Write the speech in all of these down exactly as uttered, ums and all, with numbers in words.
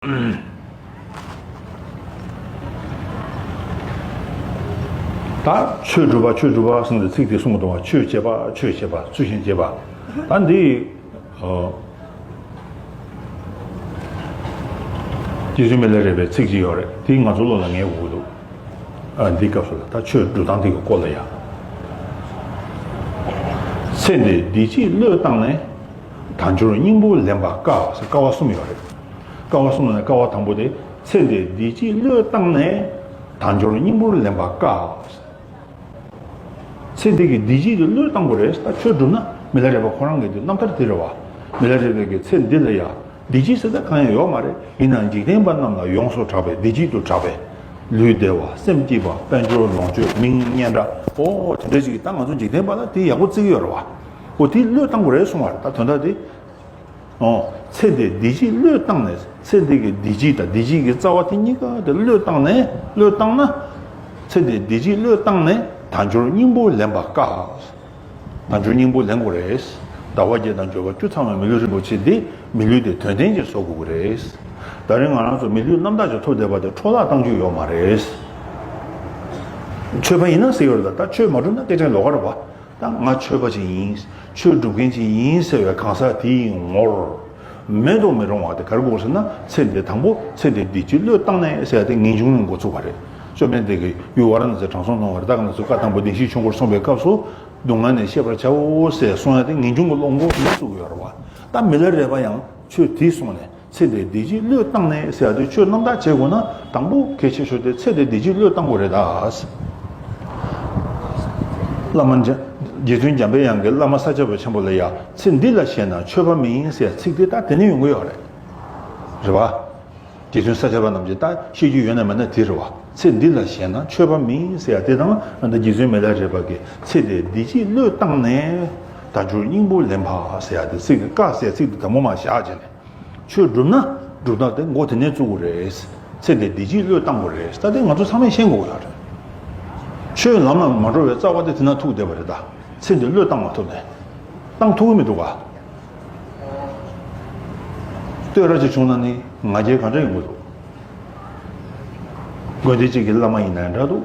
ད་ཆོས་སྒྲུབ་པ་ཆོས་སྒྲུབ་པ་གསུངས་ཏེ་ཚིག་དེ་གསུངས་འདུག་བ། ཆོས་བྱེད་པ་ཆོས་བྱེད་པ་ཚུལ་བཞིན་བྱེད་པ། ད་འདི་ཨ། རྗེ་བཙུན་མི་ལ་རས་པའི་ཚིག་ཅིག་ཡོད་རེད། དེ་ང་ཚོ་བློ་ལ་ངེས་དགོས་ཀྱི་འདུག་ཨ། འདི་སྐབས་སུ་ལ་ད་ཆོས་སྒྲུབ་སྟངས་དེ་གི་སྐོར་ལ་ཡ། ཚེ་འདིར་བདེ་སྐྱིད་བློས་བཏང་ནས། དལ་འབྱོར་སྙིང་པོ་ལེན་པ་དཀའ་ཟེར། དཀའ་བ་གསུམ་ཡོད་རེད། དཀའ་བ་གསུམ་ལ་ནི་དཀའ་བ་དང་པོ་དེ། ཚེ་འདིར་བདེ་སྐྱིད་བློས་བཏང་ནས། དལ་འབྱོར་སྙིང་པོར་ལེན་པ་དཀའ། ཚེ་འདི་གི་བདེ་སྐྱིད་དེ་བློས་བཏང་དགོས་རེད། ད་ཆོས་སྒྲུབ་ན་མི་ལ་རས་པ་ཁོ་རང་གི་དེ་རྣམ་ཐར་དེ་རེད་བ། མི་ལ་རས་པའི་གི་ཚེ་འདི་ལ་ཡ་བདེ་སྐྱིད་ཟེར་ད་གང་ཡང་ཡོད་མ་རེད། ཡིན་ནའང་འཇིག་རྟེན་པ་རྣམས་ལ་ཡོངས་སུ་གྲགས་པའི་བདེ་སྐྱིད་དུ་གྲགས་པའི། ལུས་བདེ་བ་སེམས་སྐྱིད་པ་དཔལ་འབྱོར་ལོངས་སྤྱོད་མིང་སྙན་གྲགས། ཨོ་དེ་འདྲ་ཞིག་ད་ང་ཚོ་འཇིག་རྟེན་པ་ལ་དེ་ཡག་པོ་བརྩི་གི་ཡོད་རེད་བ། ཨོ་དེ་བློས་བཏང་དགོས་རེད་གསུང་བ་རེད། ད་དོན་དག་དེ། ཨོ། ཚེ་འདིར་བདེ་སྐྱིད་བློས་བཏང་ནས། ཚེ་འདི་གི་བདེ་སྐྱིད་དང་བདེ་སྐྱིད་ཀྱི་རྩ་བ་དེ་གཉིས་ཀ་དེ་བློས་བཏང་ནས། བློས་བཏང་ན། ཚེ་འདིར་བདེ་སྐྱིད་བློས་བཏང་ནས་དལ་འབྱོར་སྙིང་པོ་ལེན་པ་དཀའ། དལ་འབྱོར་སྙིང་པོ་ལེན་དགོས་རེད། ཟླ་བ་བརྒྱད་དང་འབྱོར་བ་བཅུ་ཚང་བའི་མི་ལུས་རིན་པོ་ཆེ་འདི་མི་ལུས་དེ་དོན་ལྡན་ཅིག་བཟོ་དགོས་ཀྱི་རེད། ད་རིང་ང་རང་ཚོ་མི་ལུས་རྣམ་དག་ཅིག་ཐོབ་བསྡད་པ་དེ་འཕྲོ་བརླག་གཏང་རྒྱུ་ཡོད་མ་རེད། ཆོས་པ་ཡིན་ན་ཟེར་ཡོད་རེད། ད་ད་ཆོས་མ་སྒྲུབ་ན་སྐད་ཆ་ལོགས་ཀ་རེད་བ། ད་ང་ཆོས་པ་ཅིག་ཡིན། ཆོས་སྒྲུབ་མཁན་ཅིག་ཡིན་ཟེར་བའི་གང་ཟག་དེའི་ངོར་མེད་དུ་མི་རུང་བ་དེ་ག་རེ་དགོས་ཟེར་ན། ཚེ་འདི་དང་པོ་ཚེ་འདི་བདེ་སྐྱིད་བློས་བཏང་ནས་ཟེར་ཡ་དེ་ངེས་འབྱུང་ནས་འགོ་ཚུགས་པ་རེད། བཅོམ་ལྡན་འདས་ཀྱིས་ཡུལ་ཝཱ་ར་ཎ་སིར་དྲང་སྲོང་ལྷུང་བ་རི་དྭགས་ནགས་ཚལ་དུ་བཀའ་དང་པོ་བདེན་བཞིའི་ཆོས་འཁོར་གསུངས་པའི་སྐབས་སུ། སྡུག་བསྔལ་ནི་ཤེས་པར་བྱའོ་ཟེར་གསུངས་ཡ་དེ་ངེས་འབྱུང་གི་བློ་འགོ་ནས་ཚུགས་ཡོད་རེད་བ། ད་མི་ལ་རས་པ་ཡང་ཆོས་དེ་གསུངས་ནས། ཚེ་འདིར་བདེ་སྐྱིད་བློས་བཏང་ནས་ཟེར་ཡ་དེ་ཆོས་རྣམ་དག་བྱེད་དགོས་ན་དང་པོ་གལ་ཆེ་ཤོས་དེ་ཚེ་འདིར་བདེ་སྐྱིད་བློས་བཏང་དགོས་རེད་ད། བླ་མ་འཇམ། རྗེ་བཙུན་འཇམ་པའི་དབྱངས་ཀྱིས་བླ་མ་ས་སྐྱ་པ་ཆེན་པོ་ལ་ཡ། ཚེ་འདི་ལ་ཞེན་ན་ཆོས་པ་མིན་ཟེར་ཚིག་དེ་ད་དེ་ནས་ཡོང་གི་ཡོད་རེད། རེད་བ། རྗེ་བཙུན་ས་སྐྱ་པ་རྣམས་ཀྱིས་ད་བཤད་རྒྱུ་ཡོད་ན་མེད་ན་དེ་རེད་བ། ཚེ་འདི་ལ་ཞེན་ན་ཆོས་པ་མིན་ཟེར་ཡ་དེ་དང་། ད་རྗེ་བཙུན་མི་ལ་རས་པ་གིས་ཚེ་འདིར་བདེ་སྐྱིད་བློས་བཏང་ནས་དལ་འབྱོར་སྙིང་པོ་ལེན་པ་ཟེར་ཡ་དེ་ཚིག་དེ་དཀའ་ཟེར་ཚིག་དེ་དང་པོ་མར་བཞག་བྱས་ནས། ཆོས་སྒྲུབ་ན་སྒྲུབ་སྟངས་དེ་འགོ་དེ་ནས་བཙུགས་དགོས་རེད། ཚེ་འདིར་བདེ་སྐྱིད་བློས་བཏང་དགོས་རེད། ད་དེ་ང་ཚོ་ཚང་མས་ཤེས་དགོས་ཡོད་རེད། ཆོས་ལམ་ལ་མ་འགྲོ་བའི་རྩ་བ་དེ་དེ་ན་ཐུག་བསྡད་པ་རེད་ད། ཚེ་འདིར་བློས་བཏང་མ་ཐུབ་ནས། བཏང་ཐུབ་ཀྱི་མི་འདུག་ག་བསྟོད་ར་ཅིག་བྱུང་ན་ནི་ང་རྒྱལ་ག་འདྲ་ཡོང་གི་འདུག་དགོན་སྡེ་གཅིག་གི་བླ་མ་ཡིན་ན་ཡང་འདྲ་འདུག་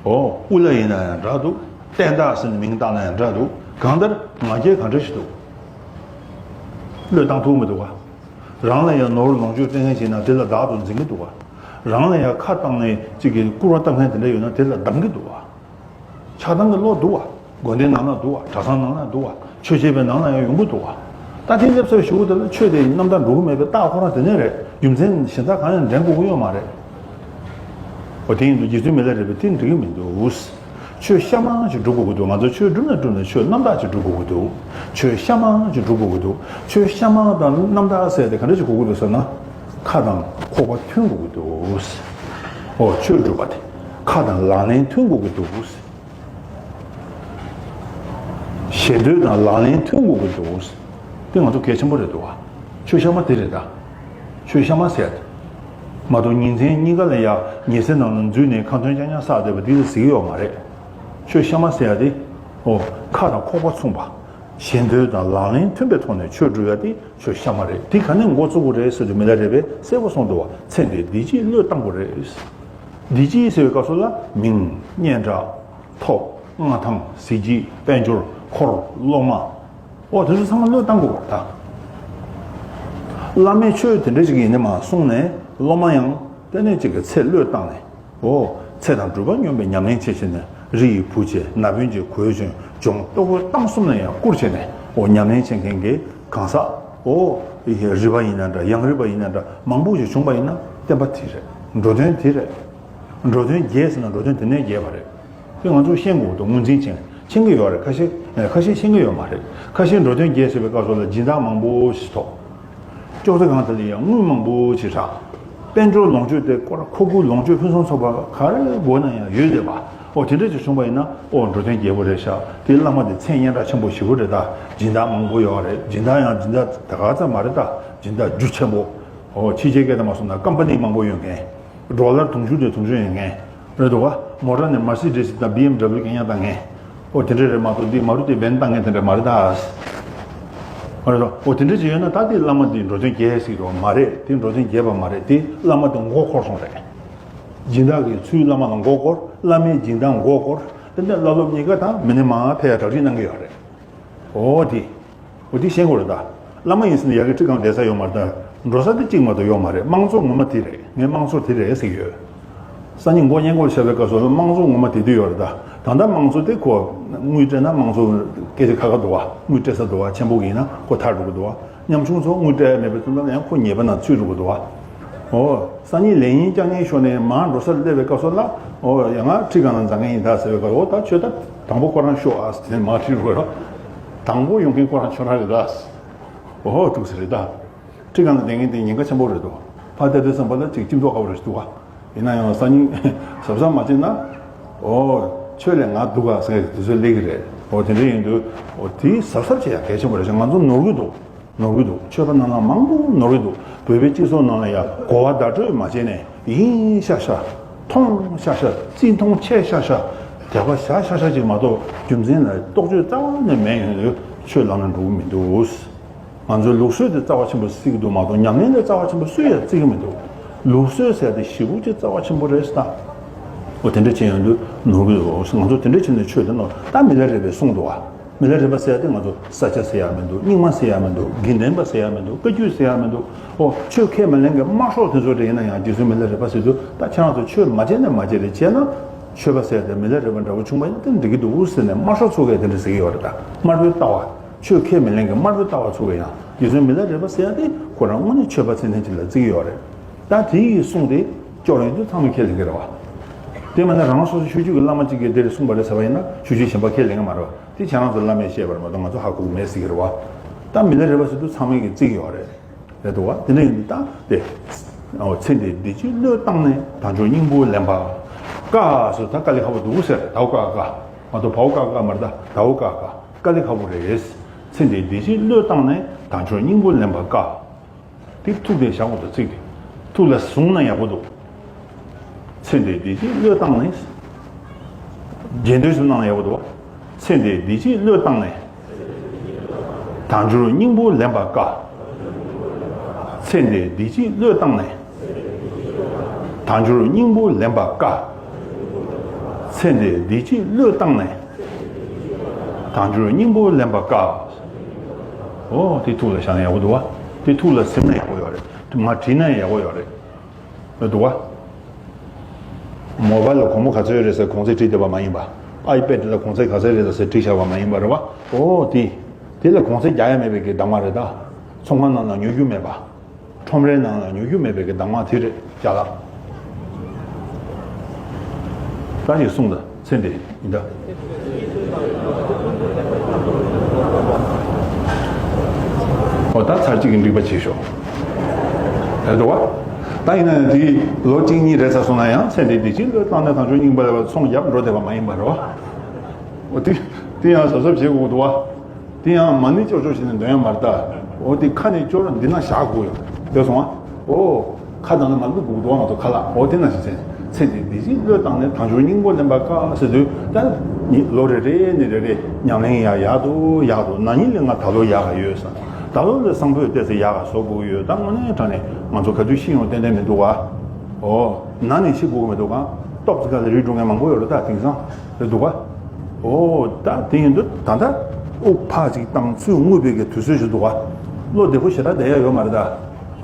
ཨོ། དབུ་བླ་ཡིན་ན་ཡང་འདྲ་འདུག་བསྟན་བདག་ཟེར་ནས་མིང་བཏགས་ན་ཡང་འདྲ་འདུག་གང་ལྟར་ང་རྒྱལ་ག་འདྲ་ཞིག་འདུག་བློས་བཏང་ཐུབ་མི་འདུག་ག་རང་ལ་ཡང་ནོར་ལོངས་སྤྱོད་སྤྲད་མཁན་ཞིག་ཡིན་ན་དེ་ལ་བདག་ཏུ་འཛིན་གྱི་འདུག་ག་རང་ལ་ཡང་ཁ་བཏང་ནས་གཅིག་གིས་སྐུར་བ་བཏབ་མཁན་དེ་འདྲ་ཡོད་ན་དེ་ལ་སྡང་གི་འདུག་ག་ཆགས་སྡང་གི་བློ་འདུག་བ། དགོན་སྡེ་ནང་ན་འདུག་བ། གྲྭ་ཚང་ནང་ན་འདུག་བ། ཆོས་བྱེད་པའི་ནང་ན་ཡང་ཡོང་གི་འདུག་བ། ད་དེ་སླེབས་ཚར་གཞུག་གུ་དེ་ལ་ཆོས་དེ་རྣམ་དག་འགྲོ་གི་མེད་པའི་རྟགས་ཁོ་རང་དེ་ནས་རེད། རྒྱུ་མཚན་གཞན་དག་གང་ཡང་འདྲེན་དགོས་ཀྱི་ཡོད་མ་རེད། འོ་དེ་ཡིན་དུས་རྗེ་བཙུན་མི་ལ་རས་པས་དེ་འགྲིག་གི་མི་འདུག་ཆོས་གཤའ་མ་ཞིག་སྒྲུབ་དགོས་ཀྱི་འདུག་ང་ཚོ་ཆོས་སྒྲུབ་ན་སྒྲུབ་ན་ཆོས་རྣམ་དག་ཅིག་སྒྲུབ་དགོས་ཀྱི་འདུག་ཆོས་གཤའ་མ་ཞིག་སྒྲུབ་དགོས་ཀྱི་འདུག་ཆོས་གཤའ་མ་དང་རྣམ་དག་ཟེར་དེ་ག་འདྲ་ཞིག་དགོས་ཀྱི་འདུག་ཟེར་ན། ཁ་དང་ཁོག་པ་མཐུན་དགོས་ཀྱི་འདུག་འོ་ཆོས་སྒྲུབ་པ་དེ་ཁ་དང་ལག་ལེན་མཐུན་དགོས་ཀྱི་འདུག་ཞེ་འདོད་དང་ལག་ལེན་མཐུན་དགོས་ཀྱི་འདུག་དེ་ང་ཚོ་གལ་ཆེན་པོ་རེད་འདུག་བ། ཆོས་གཤའ་མ་དེ་རེད་ད། ཆོས་གཤའ་མ་ཟེར་ཡ་དེ། མ་གཏོགས་ཉིན་མཚན་གཉིས་ཀ་ལ་ཡ་ཉལ་སའི་ནང་ལ་འཛུལ་ནས་ཁ་འདོན་རྐྱང་རྐྱང་བསགས་བསྡད་པ་དེ་ལ་ཟེར་གྱི་ཡོད་མ་རེད། ཆོས་གཤའ་མ་ཟེར་ཡ་དེ། ཨོ། ཁ་དང་ཁོག་པ་མཚུངས་པ། ཞེ་འདོད་དང་ལག་ལེན་མཐུན་པའི་ཐོག་ནས་ཆོས་སྒྲུབ་ཡ་དེ་ཆོས་གཤའ་མ་རེད། དེ་ག་ནས་འགོ་བཙུགས་དགོས་རེད་ཟེར་དུས་མི་ལ་རས་པས་གསལ་པོ་གསུངས་འདུག་བ། ཚེ་འདིར་བདེ་སྐྱིད་བློས་བཏང་དགོས་རེད། བདེ་སྐྱིད་ཟེར་བའི་སྐབས་སུ་ལ་མིང་། སྙན་གྲགས། ཐོབ། མངའ་ཐང་། གཟི་བརྗིད། དཔལ་འབྱོར། འཁོར། སློབ་མ། འོ་དེ་ཚོ་ཚང་མ་བློས་བཏང་དགོས་པ་རེད་ད། བླ་མས་ཆོས་དེ་འདྲ་ཞིག་ཡིན་ནི་མ་གསུངས་ནས་སློབ་མ་ཡང་དེ་ནས་ཅིག་གི་ཚེ་བློས་བཏང་ནས། འོ། ཚེ་དང་སྒྲུབ་པ་སྙོམས་པའི་ཉམས་ལེན་བྱེད་བྱས་ནས་རི་ཡི་བུ་བྱས། ན་བུན་གྱི་གོས་གྱོན། སྦྱོང་ལྟོ་གོས་གཏམ་གསུམ་ལ་ཡང་བཀུར་བྱས་ནས། འོ་ཉམས་ལེན་བྱེད་མཁན་གྱི་གང་ཟག་འོ། རི་པ་ཡིན་ན་འདྲ། ཡང་རི་པ་ཡིན་ན་འདྲ། མང་པོ་ཞིག་བྱུང་པ་ཡིན་ན་བསྟན་པ་དེ་རེད། འགྲོ་དོན་དེ་རེད། འགྲོ་དོན་རྒྱས་ཟེར་ན་འགྲོ་དོན་དེ་ནས་རྒྱས་པ་རེད། དེ་ང་ཚོས་ཤེས་དགོས་འདུག་ངོས་འཛིན་བྱེད། ཤེས་ཀྱི་ཡོད་རེད། ཁ་ཤས། ཁ་ཤས་ཤེས་ཀྱི་ཡོད་མ་རེད། ཁ་ཤས་འགྲོ་དོན་རྒྱས་ཟེར་བའི་སྐབས་སུ་ལ་སྦྱིན་བདག་མང་པོ་ཞིག་ཐོབ། ཅོག་ཙེ་སྒང་དེ་ལ་ཡང་དངུལ་མང་པོ་ཞིག་བསགས། དཔལ་འབྱོར་ལོངས་སྤྱོད་དེ་སྐོར་ཁོ་དགུ་ལོངས་སྤྱོད་ཕུན་སུམ་ཚོགས་པ་ག་རེ་དགོས་ན་ཡང་ཡོད་བསྡད་པ། ཨོ་དེ་འདྲ་ཅིག་བྱུང་པ་ཡིན་ན་ཨོ་འགྲོ་དོན་རྒྱས་པོ་རེད་ཤག་དེ་བླ་མ་དེ་མཚན་སྙན་གྲགས་ཆེན་པོ་ཞེ་པོ་རེད་ད། སྦྱིན་བདག་མང་པོ་ཡོད་རེད། སྦྱིན་བདག་ཡང་སྦྱིན་བདག་ད་ག་ཙམ་མ་རེད་ད། སྦྱིན་བདག་རྒྱུ་ཆེན་པོ། ཨོ་ཕྱི་རྒྱལ་སྐད་དུ་མ་སོང་ན་ཀམ་པ་ནི་མང་པོ་ཡོད་མཁན། ཌོ་ལར་དུང་ཕྱུར་དེ་དུང་ཕྱུར་ཡོད་མཁན། རེད་འདུག་ག་མོ་ཊ་ནི་མར་སི་ཌི་སི་དང་བི་ཨེམ་ཌབ་ལིའུ་གན་ཡང་བཏང་མཁན། ཨོ་དེ་འདྲ་རེད་མ་གཏོགས་འདི་མ་རུ་ཏི་བེན་བཏང་མཁན་དེ་འདྲ་མ་རེད་ད། རེད་དོ། འོ་དེ་འདྲ་ཅིག་ཡོད་ན་ད་དེ་བླ་མ་དེ་འགྲོ་དོན་རྒྱས་ཟེར་གྱི་འདུག་མ་རེད། དེ་འགྲོ་དོན་རྒྱས་པ་མ་རེད། དེ་བླ་མ་དེ་མགོ་འཁོར་སོང་རེད། སྦྱིན་བདག་གི་ཚུལ་བླ་མ་ལ་མགོ་སྐོར། བླ་མའི་སྦྱིན་བདག་མགོ་སྐོར། དེ་ནས་བླ་སློབ་གཉིས་ཀ་དང་མི་ནི་མ་ཕེ་ཡ་གྲ་སྒྲིག་གནང་གི་ཡོད་རེད། འོ་དེ། འོ་དེ་ཤེས་དགོས་རེད་ད། བླ་མ་ཡིན་ཟེར་ནས་ཡ་གི་ཁྲི་སྒང་བསྡད་ས་ཡོད་མ་རེད་ད། འགྲོ་ས་དེ་གཅིག་མ་གཏོགས་ཡོད་མ་རེད། དམངས་གཙོ་ངོ་མ་དེ་རེད། ངས་དམངས་གཙོ་དེ་རེད་ཟེར་གྱི་ཡོད། སང་ཉིན་མགོ་བརྙན་སྐོར་བྱ་བའི་སྐབས་སུ་དམངས་གཙོ་ངོ་མ་དེ་དུས་ཡོད་རེད་ད། ད་ལྟ་དམངས་གཙོ་དེ་ཁོ་དངུལ་སྤྲད་ན་དམངས་གཙོ་སྐད་ཆ་ཁ་ཁ་འདུག་བ། དངུལ་སྤྲད་ས་འདུག་བ། ཆེན་པོ་གི་ཡིན་ན་ཁོ་ཐར་འགྲོ་གི་འདུག་བ། ཉམ་ཆུང་ཚོ་དངུལ་སྤྲད་མེད་པའི་ཚོད་ལ་ཡང་ཁོ་ཉེས་པ་ནང་ཚུད་འགྲོ་གི་འདུག་བ། ཨོ། སང་ཉིན་ལས་ཡིན་རྐྱང་ངན་ཤོར་ནས་མར་འགྲོ་སར་སླེབས་པའི་སྐབས་སུ་ལ། ཨོ་ཡ་ང་ཁྲི་སྒང་ལ་འཛེག་མཁན་ཡིན་ད་ཟེར་བའི་སྐབས། ཨོ་ད་ཁྱོད་ད་དང་པོ་ཁོ་རང་ཤོག་ཨ་ཟེར་ནས་མར་ཁྲིད་འགྲོ་གི་རེད། དང་པོ་ཡོང་མཁན་ཁོ་རང་ཁྱོད་རང་རེད་ད། ཨོ་ཐུགས་སུ་རེད་ད། ཁྲི་སྒང་ལ་བསྡད་མཁན་དེ་ཉེན་ཁ་ཆེན་པོ་རེད་དོ། ཕར་བལྟས་དུས་ཙམ་པ་ལ་ཅིག་སྐྱིད་མདོག་ཁ་པོ་རེད་འདུག་ག་ཡིན་ན་ཡང་སང་ཉིན་གཟབ་གཟབ་མ་བྱས་ན། ཨོ། ཁྱོད་ལས་ང་སྡུག་ག་ཟེར་དུས་ཚོད་སླེབས་ཀྱི་རེད། ཨོ་དེ་འདྲ་ཡིན་དུས། ཨོ་དེ་གཟབ་གཟབ་བྱེད་ཡ་གལ་ཆེན་པོ་རེད་ཤག་ང་ཚོ་ནོར་གྱི་འདུག་ནོར་གྱི་འདུག་ཆོས་པ་ནང་ལ་མང་པོ་ནོར་གྱི་འདུག་བོད་པའི་སྤྱི་ཚོགས་ནང་ལ་ཡ་གོ་བ་བརྡ་སྤྲོད་མ་བྱས་ནས་ཡིན་ཤག་ཤག་མཐོང་ཤག་ཤག་བརྩི་མཐོང་ཆེ་ཤག་ཤག་དད་པ་བཞག་ཤག་ཤག་ཅིག་མ་གཏོགས་རྒྱུ་མཚན་ལ་རྟོག་དཔྱོད་རྩ་བ་ནས་མེད་ཡོང་དུས་ཆོས་ལམ་ལ་འགྲོ་གི་མི་འདུག་ང་ཚོའི་ལུགས་སྲོལ་དེ་རྩ་བ་ཆེན་པོ་བརྩི་གི་འདུག་མ་གཏོགས་ཉམས་ལེན་དེ་རྩ་བ་ཆེན་པོ་སུས་ཡང་བརྩི་གི་མི་འདུག་ལུགས་སྲོལ་ཟེར་དེ་ཞེ་པོ་ཅིག་རྩ་བ་ཆེན་པོ་རེད་ཟེར་ད། འོ་དེ་འདྲ་བྱས་ཡོང་དུས་ནོར་གི་ཡོད། ང་ཚོ་དེ་འདྲ་བྱས་ནས་ཆོས་དེ་ནོར་ད། མི་ལ་རས་པས་གསུངས་འདུག་བ། མི་ལ་རས་པ་ཟེར་ཡ་དེ་ང་ཚོ་ས་སྐྱ་ཟེར་ཡ་མི་འདུག་རྙིང་མ་ཟེར་ཡ་མི་འདུག་དགེ་ལྡན་པ་ཟེར་ཡ་མི་འདུག་བཀའ་བརྒྱུད་ཟེར་ཡ་མི་འདུག་ཨོ་ཆོས་ཁས་མི་ལེན་མཁན་དམར་ཤོག་དེ་ཚོ་རེད། ཡིན་ན་ཡང་རྗེ་བཙུན་མི་ལ་རས་པ་ཟེར་དུས་ད་ཁྱེད་རང་ཚོ་ཆོས་མ་བྱས་ན་མ་བྱས་རེད། བྱས་ན་ཆོས་པ་ཟེར་ཡ་དེ་མི་ལ་རས་པ་འདྲ་བོ་བྱུང་བ་ཡིན་ན་དེ་འགྲིག་གི་འདུག་ཟེར་ནས་དམར་ཤོག་ཚོ་གས་དེ་འདྲ་ཟེར་གི་ཡོད་རེད། ད་དམར་པོའི་ལྟ་བ། ཆོས་ཁས་མི་ལེན་མཁན་དམར་པོའི་ལྟ་བ་ཚོ་གས་ཡང་རྗེ་བཙུན་མི་ལ་རས་པ་ཟེར་ཡ་དེ་ཁོ་རང་དངོས་གནས་ཆོས་པ་ཚད་ལྡན་ཅིག་ལ་བརྩི་གི་ཡོད་རེད། ད་དེ་ཡི་གསུང་དེ་སྐྱོར་ཡོང་དུས་ཚང་མས་ཁས་ལེན་གི་རེད་བ། དེ་མིན་ན་རང་སོ་སོ་ཆོས་བརྒྱུད་ཀྱི་བླ་མ་གཅིག་གིས་དེ་རེད་གསུངས་པ་རེད་ཟེར་བ་ཡིན་ན་ཆོས་བརྒྱུད་གཞན་པ་ཁས་ལེན་གི་མ་རེད་བ། དེ་ཁྱེད་རང་ཚོ་བླ་མས་བཤད་པ་རེད་མ་གཏོགས་ང་ཚོ་ཧ་གོ་གི་མེད་ཟེར་གི་རེད་བ། ད་མི་ལ་རས་པ་ཟེར་དུས་ཚང་མས་ཀྱིས་བརྩི་གི་ཡོད་རེད། རེད་འདུག་བ། དེ་འདྲ་ཡིན་དུས་ད་དེ། ཨོ་ཚེ་འདིའི་བདེ་སྐྱིད་བློས་བཏང་ནས། དལ་འབྱོར་སྙིང་པོ་ལེན་པ་དཀའ་ཟེར། ད་དཀའ་ལས་ཁག་པོ་འདུག་ཟེར། ད་དཀའ་དཀའ་མ་གཏོགས་བ་དཀའ་དཀའ་མ་རེད། ད་དཀའ་དཀའ་དཀའ་ལས་ཁག་པོ་རེད། ཚེ་འདིའི་བདེ་སྐྱིད་བློས་བཏང་ནས། དལ་འབྱོར་སྙིང་པོ་ལེན་པ་དཀའ། དེ་ཐུགས་དེ་བཞག་དགོས་འདུག་ཚིག་དེ་ཐུགས་ལ་བཟུང་ན་ཡག་པོ་འདུག་ཚེ་འདིའི་བདེ་སྐྱིད་བློས་བཏང་ནས། རྗེས་ཟློས་སུ་གནང་ན་ཡག་པོ་འདུག་ཚེ་འདིའི་བདེ་སྐྱིད་བློས་བཏང་ནས། དལ་འབྱོར་སྙིང་པོ་ལེན་པ་དཀའ། ཚེ་འདིའི་བདེ་སྐྱིད་བློས་བཏང་ནས། དལ་འབྱོར་སྙིང་པོ་ལེན་པ་དཀའ། ཚེ་འདིའི་བདེ་སྐྱིད་བློས་བཏང་ནས། དལ་འབྱོར་སྙིང་པོ་ལེན་པ་དཀའ། ཨོ་དེ་ཐུགས་ལ་བཞག་ན་ཡག་པོ་འདུག་བ། དེ་ཐུགས་ལ་ཟིན་ན་ཡག་པོ་ཡོད་རེད། མར་བྲིས་ན་ཡག་པོ་ཡོད་རེད། འདུག་བ། མོ་བཱལ་ལ་གོང་མོ་ག་ཚོད་རེད་ཟེར་གོང་ཚད་བྲིས་བསྡད་པ་མ་ཡིན་པ། ཨའི་པེ་ཌི་ལ་གོང་ཚད་ག་ཚོད་རེད་ཟེར་བྲིས་བཞག་པ་མ་ཡིན་པ་རེད་བ། ཨོ་དེ། དེ་ལ་གོང་ཚད་རྒྱག་ཡ་མེད་པའི་གི་གདམས་ངག་རེད་ད། ཚོང་ཁང་ནང་ལ་ཉོ་རྒྱུ་མེད་པ། ཁྲོམ་རའི་ནང་ལ་ཉོ་རྒྱུ་མེད་པའི་གི་གདམས་ངག་དེ་རེད་རྒྱ་ལགས། ད་ཡིན་གསུངས་ད། ཚེ་འདི་ཡིན་ད། ཨོ་ད་ཚར་གཅིག་གི་འགྲིག་པ་བྱེད་ཤོག་ཨེ་འདུག་བ། ད་ཡིན་ན་ཡང་དེ་ལོ་གཅིག་གཉིས་རེད་ཚར་སོང་ན་ཡང་ཚེ་འདི་བདེ་སྐྱིད་བློས་བཏང་ནས་དལ་འབྱོར་སྙིང་པོ་ལེན་པ་ཚོང་རྒྱབ་འགྲོ་བསྡད་པ་མ་ཡིན་པ་རེད་བ། ཨོ་དེ་དེ་ཡང་གཟབ་གཟབ་བྱེད་དགོས་འདུག་བ། དེ་ཡང་མ་ཎི་ཅོག་ཅོག་བྱས་ནས་འདོན་ཡ་མ་རེད་ད། འོ་དེ་ཁ་ནས་སྐྱོར་འདི་ན་བཞག་དགོས་ཡོད། ཡོད་སོང་ཨ། ཨོ། ཁ་དང་ནི་མ་ལུག་དགོས་འདུག་ང་ཚོ་ཁ་ལག་འོ་དེ་ན་ཞིག་ཚེ་ཚེ་འདི་བདེ་སྐྱིད་བློས་བཏང་ནས་དལ་འབྱོར་སྙིང་པོ་ལེན་པ་དཀའ་ཟེར་དུས་ད་ནི་ལོ་རེ་རེ་ནས་རེ་རེ་ཉམས་ལེན་ཡག་ཡག་ཏུ་ཡག་ཏུ་ན་ནིང་ལས་ང་ད་ལོ་ཡག་ག་ཡོད་ས། ད་ལོ་ལས་བསམ་ཕོད་བལྟས་ཚེ་ཡག་ག་བཟོ་དགོས་ཡོད། ད་དངོས་གནས་དྲང་གནས་ང་ཚོ་ག་དུས་ཤི་ཡོང་ཏན་ཏན་མི་འདུག་ག་ཨོ། ན་ནས་ཤི་དགོས་མི་འདུག་ག་ཏོག་ཙི་ག་ལ་རིལ་འགྲོ་མཁན་མང་པོ་ཡོད་རེད་ད་དེང་སང་། རེད་འདུག་ག་ཨོ། ད་དེ་ཡིན་དུས་ད་ལྟ་དབུགས་ཕར་ཅིག་བཏང་ཚུར་རྔུབ་པའི་གི་དུས་ཚོད་ཞིག་འདུག་ག་བློ་བདེ་པོ་ཞེ་དྲག་བསྡད་ཡ་ཡོད་མ་རེད་ད།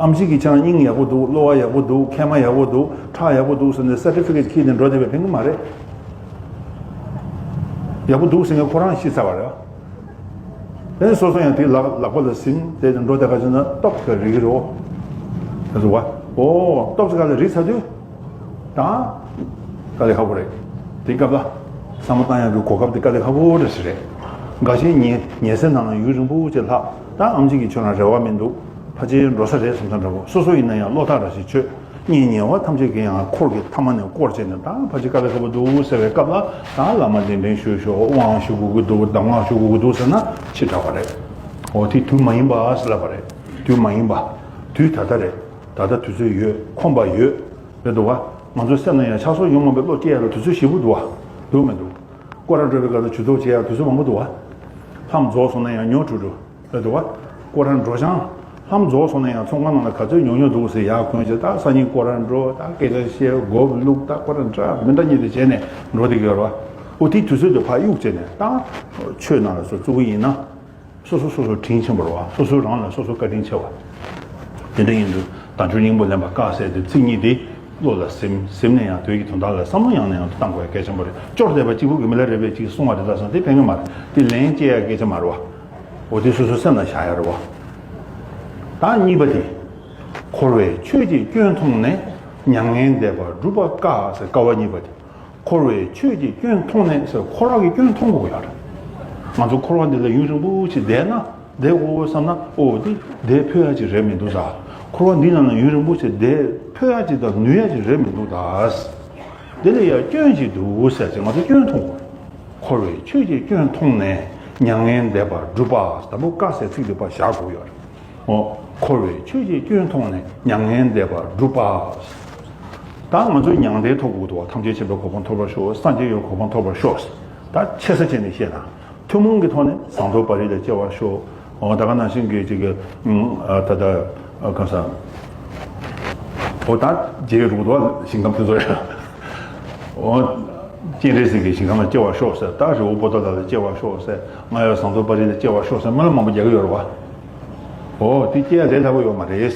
ཨེམ་ཆི་གིས་ཁྱེད་རང་སྙིང་ཡག་པོ་འདུག་གློ་བ་ཡག་པོ་འདུག་མཁལ་མ་ཡག་པོ་འདུག་ཁྲག་ཡག་པོ་འདུག་ཟེར་ནས་སར་ཊི་ཕི་ཀེཊ་ཁྱེར་ནས་འགྲོ་བསྡད་པའི་ཕན་གི་མ་རེད། ཡག་པོ་འདུག་ཟེར་མཁན་ཁོ་རང་ཤི་ཚར་བ་རེད། དེ་ནས་སོ་སོ་ཡང་དེའི་ལག་ལག་པ་ལ་ཟིན་དེ་འགྲོ་དེ་ག་ཅིག་ན་སྟོབས་ཀྱིས་རིག་གི་རེད། དེ་ཚོ་བ། ཨོ། སྟོབས་ཀྱི་ག་ལ་རིག་ཚར་དུས། ད། དཀའ་ལས་ཁག་པོ་རེད། དེ་སྐབས་ལ། བསམ་བློ་བཏང་ཡག་གི་གོ་སྐབས་དེ་དཀའ་ལས་ཁག་པོ་འདྲ་ཞིག་རེད། འགའ་ཤས་ཉལ་ཉལ་སའི་ནང་ལ་ཡུན་རིང་པོ་ཅིག་ལྷག་ད་ཨེམ་ཆི་གིས་ཁྱོད་རང་རེ་བ་མི་འདུག་ཕལ་ཆེར་འགྲོ་ས་རེད་བསམ་ས་འདྲ་པོ་སོ་སོ་ཡིན་ན་ཡང་བློ་ཐག་ར་ཞིག་ཆོད། གཉེན་ཉེ་བ་ཐམས་ཅད་ཀྱིས་ཡང་འཁོར་གྱི་ཐ་མ་ནས་བསྐོར་བྱས་ནས་ད་ཕལ་ཆེར་དཀའ་ལས་ཁག་པོ་འདུག་ཟེར་བའི་སྐབས་ལ་ད་བླ་མ་གདན་འདྲེན་ཞུ་ཤོག་དབང་ཞུ་དགོས་ཀྱི་འདུག་གདམས་ངག་ཞུ་དགོས་ཀྱི་འདུག་ཟེར་ན་ཕྱི་དྲགས་པ་རེད། འོ་དེ་དུས་མ་ཡིན་པ་ཟེར་ལབ་པ་རེད། དུས་མ་ཡིན་པ། དུས་ད་ལྟ་རེད། ད་ལྟ་དུས་ཚོད་ཡོད་ཁོམ་པ་ཡོད། རེད་འདུག་བ། ང་ཚོའི་སེམས་ནང་ཡང་ཆགས་སོགས་ཡོང་མ་པའི་བློ་སྐྱེ་ཡ་ལ་དུས་ཚོད་ཞེ་པོ་འདུག་བ། འདུག་མི་འདུག་སྐོར་ར་འགྲོ་བའི་སྐབས་ལ་ཇུས་གཏོགས་བྱེད་ཡ་དུས་ཚོད་མང་པོ་འདུག་བ། ལྷམ་རྫོགས་སོང་ན་ཡང་ཉོ་འགྲོ་འགྲོ། རེད་འདུག་བ། སྐོར་ར་འགྲོ་ཅང་། ལྷམ་རྫོགས་སོང་ན་ཡང་ཚོང་ཁང་ནང་ལ་ག་ཚོད་ཉོ་ཉོ་འདུག་ཟེར། ཡར་གོན་བྱས་ད་སང་ཉིན་སྐོར་ར་འགྲོ། ད་སྐད་ཆ་བཤད། མགོ་བླུགས། ད་སྐོར་ར་འདྲ་མི་འདྲ་གཉིས་དེ་བྱས་ནས་འགྲོ་བསྡད་ཀྱི་ཡོད་རེད་བ། འོ་དེའི་དུས་ཚོད་དེ་ཕར་གཡུག་བྱས་ནས་ད་ཆོས་ནང་ལ་སོ་བཙུགས་ཀྱི་ཡིན་ན། སོ་སོ་སོ་སོ་དྲིན་ཆེན་པོ་རེད་བ། སོ་སོ་རང་ལ་སོ་སོ་བཀའ་དྲིན་ཆེ་བ། དེ་འདྲ་ཡིན་དུས་དལ་འབྱོར་སྙིང་པོ་ལེན་པ་དཀའ་ཟེར་དུས་ཚིག་གཉིས་དེ་བློ་ལ་ཟིན། ཟིན་ནས་ཡང་དོན་གྱི་དོན་དག་ལ་བསམ་བློ་ཡང་ནས་ཡང་བཏང་དགོས་ཡ་གལ་ཆེན་པོ་རེད། སྐྱོར་བསྡད་པ་གཅིག་པུ་གིས་མི་ལ་རས་པས་གཅིག་གསུང་བ་རེད་ད་བསམ་དེ་ཕན་གྱི་མ་རེད། དེ་ལན་སྐྱེལ་ཡ་སྐད་ཆ་མ་རེད་བ། འོ་དེ་སོ་སོའི་སེམས་ལ་བཞག་ཡ་རེད་བ། ད་གཉིས་པ་དེ། འཁོར་བའི་ཆོས་ཀྱི་སྐྱོན་མཐོང་ནས། མྱ་ངན་འདས་པ་སྒྲུབ་པ་དཀའ་ཟེར། དཀའ་བ་གཉིས་པ་དེ། འཁོར་བའི་ཆོས་ཀྱི་སྐྱོན་མཐོང་ནས་ཟེར། འཁོར་བ་གི་སྐྱོན་མཐོང་དགོས་ཡོད་རེད། ང་ཚོ་འཁོར་བ་འདི་ལ་ཡུན་རིང་པོ་ཞིག་བསྡད་ན། བསྡད་དགོས་བསམ་ན། ཨོ་འདི་བསྡད་ཕོད་ཡ་ཅིག་རེད་མི་འདུག་ད། འཁོར་བ་འདི་ནང་ལ་ཡུན་རིང་པོ་ཞིག་བསྡད་ཕོད་ཡ་ཅིག་དང་ནུས་ཡ་ཅིག་རེད་མི་འདུག་ད། འདི་ལ་ཡ་སྐྱོན་ཅིག་འདུག་ཟེར་ཅིག་ང་ཚོ་སྐྱོན་མཐོང་དགོས། འཁོར་བའི་ཆོས་ཀྱི་སྐྱོན་མཐོང་ནས། མྱ་ངན་འདས་པ་སྒྲུབ་པ། དང་པོ་དཀའ་ཟེར་ཚིག་འདི་ཕར་བཞག་དགོས་ཡོད་རེད། འོ། འཁོར་བའི་ཆོས་ཀྱི་སྐྱོན་མཐོང་ནས། མྱ་ངན་འདས་པ་སྒྲུབ་པ། ད་ང་ཚོ་མྱང་འདས་ཐོབ་དགོས་འདུག་བ། ཐམས་ཅད་མཁྱེན་པའི་གོ་འཕང་ཐོབ་པར་ཤོག། སངས་རྒྱས་ཀྱི་གོ་འཕང་ཐོབ་པར་ཤོག། ད་ཆེ་ས་བྱས་ནས་བཤད་ན། ཐུན་མོང་གི་ཐོག་ནས་ཟངས་མདོག་དཔལ་རི་ལ་སྐྱེ་བར་ཤོག། འོ་ད་ག་ནང་བཞིན་གྱི་ཅིག་གི་ཨ་ད་ལྟ་ཨ་གང་ཟག་འོ་ད་རྗེ་རིགས་འདུག་བ། ཞིང་ཁམས་དེ་ཚོ་ཡ། འོ། སྤྱན་རས་གཟིགས་ཀྱི་ཞིང་ཁམས་ལ་སྐྱེ་བར་ཤོག་ཟེར། ད་རི་བོ་པོ་ཏ་ལ་ལ་སྐྱེ་བར་ཤོག་ཟེར། རྔ་ཡབ་ཟངས་མདོག་དཔལ་རི་ལ་སྐྱེ་བར་ཤོག་ཟེར། སྨོན་ལམ་མང་པོ་རྒྱག་གི་ཡོད་རེད་བ། འོ་དེ་སྐྱེ་ཡ་ལས་སླ་པོ་ཡོད་མ་རེད།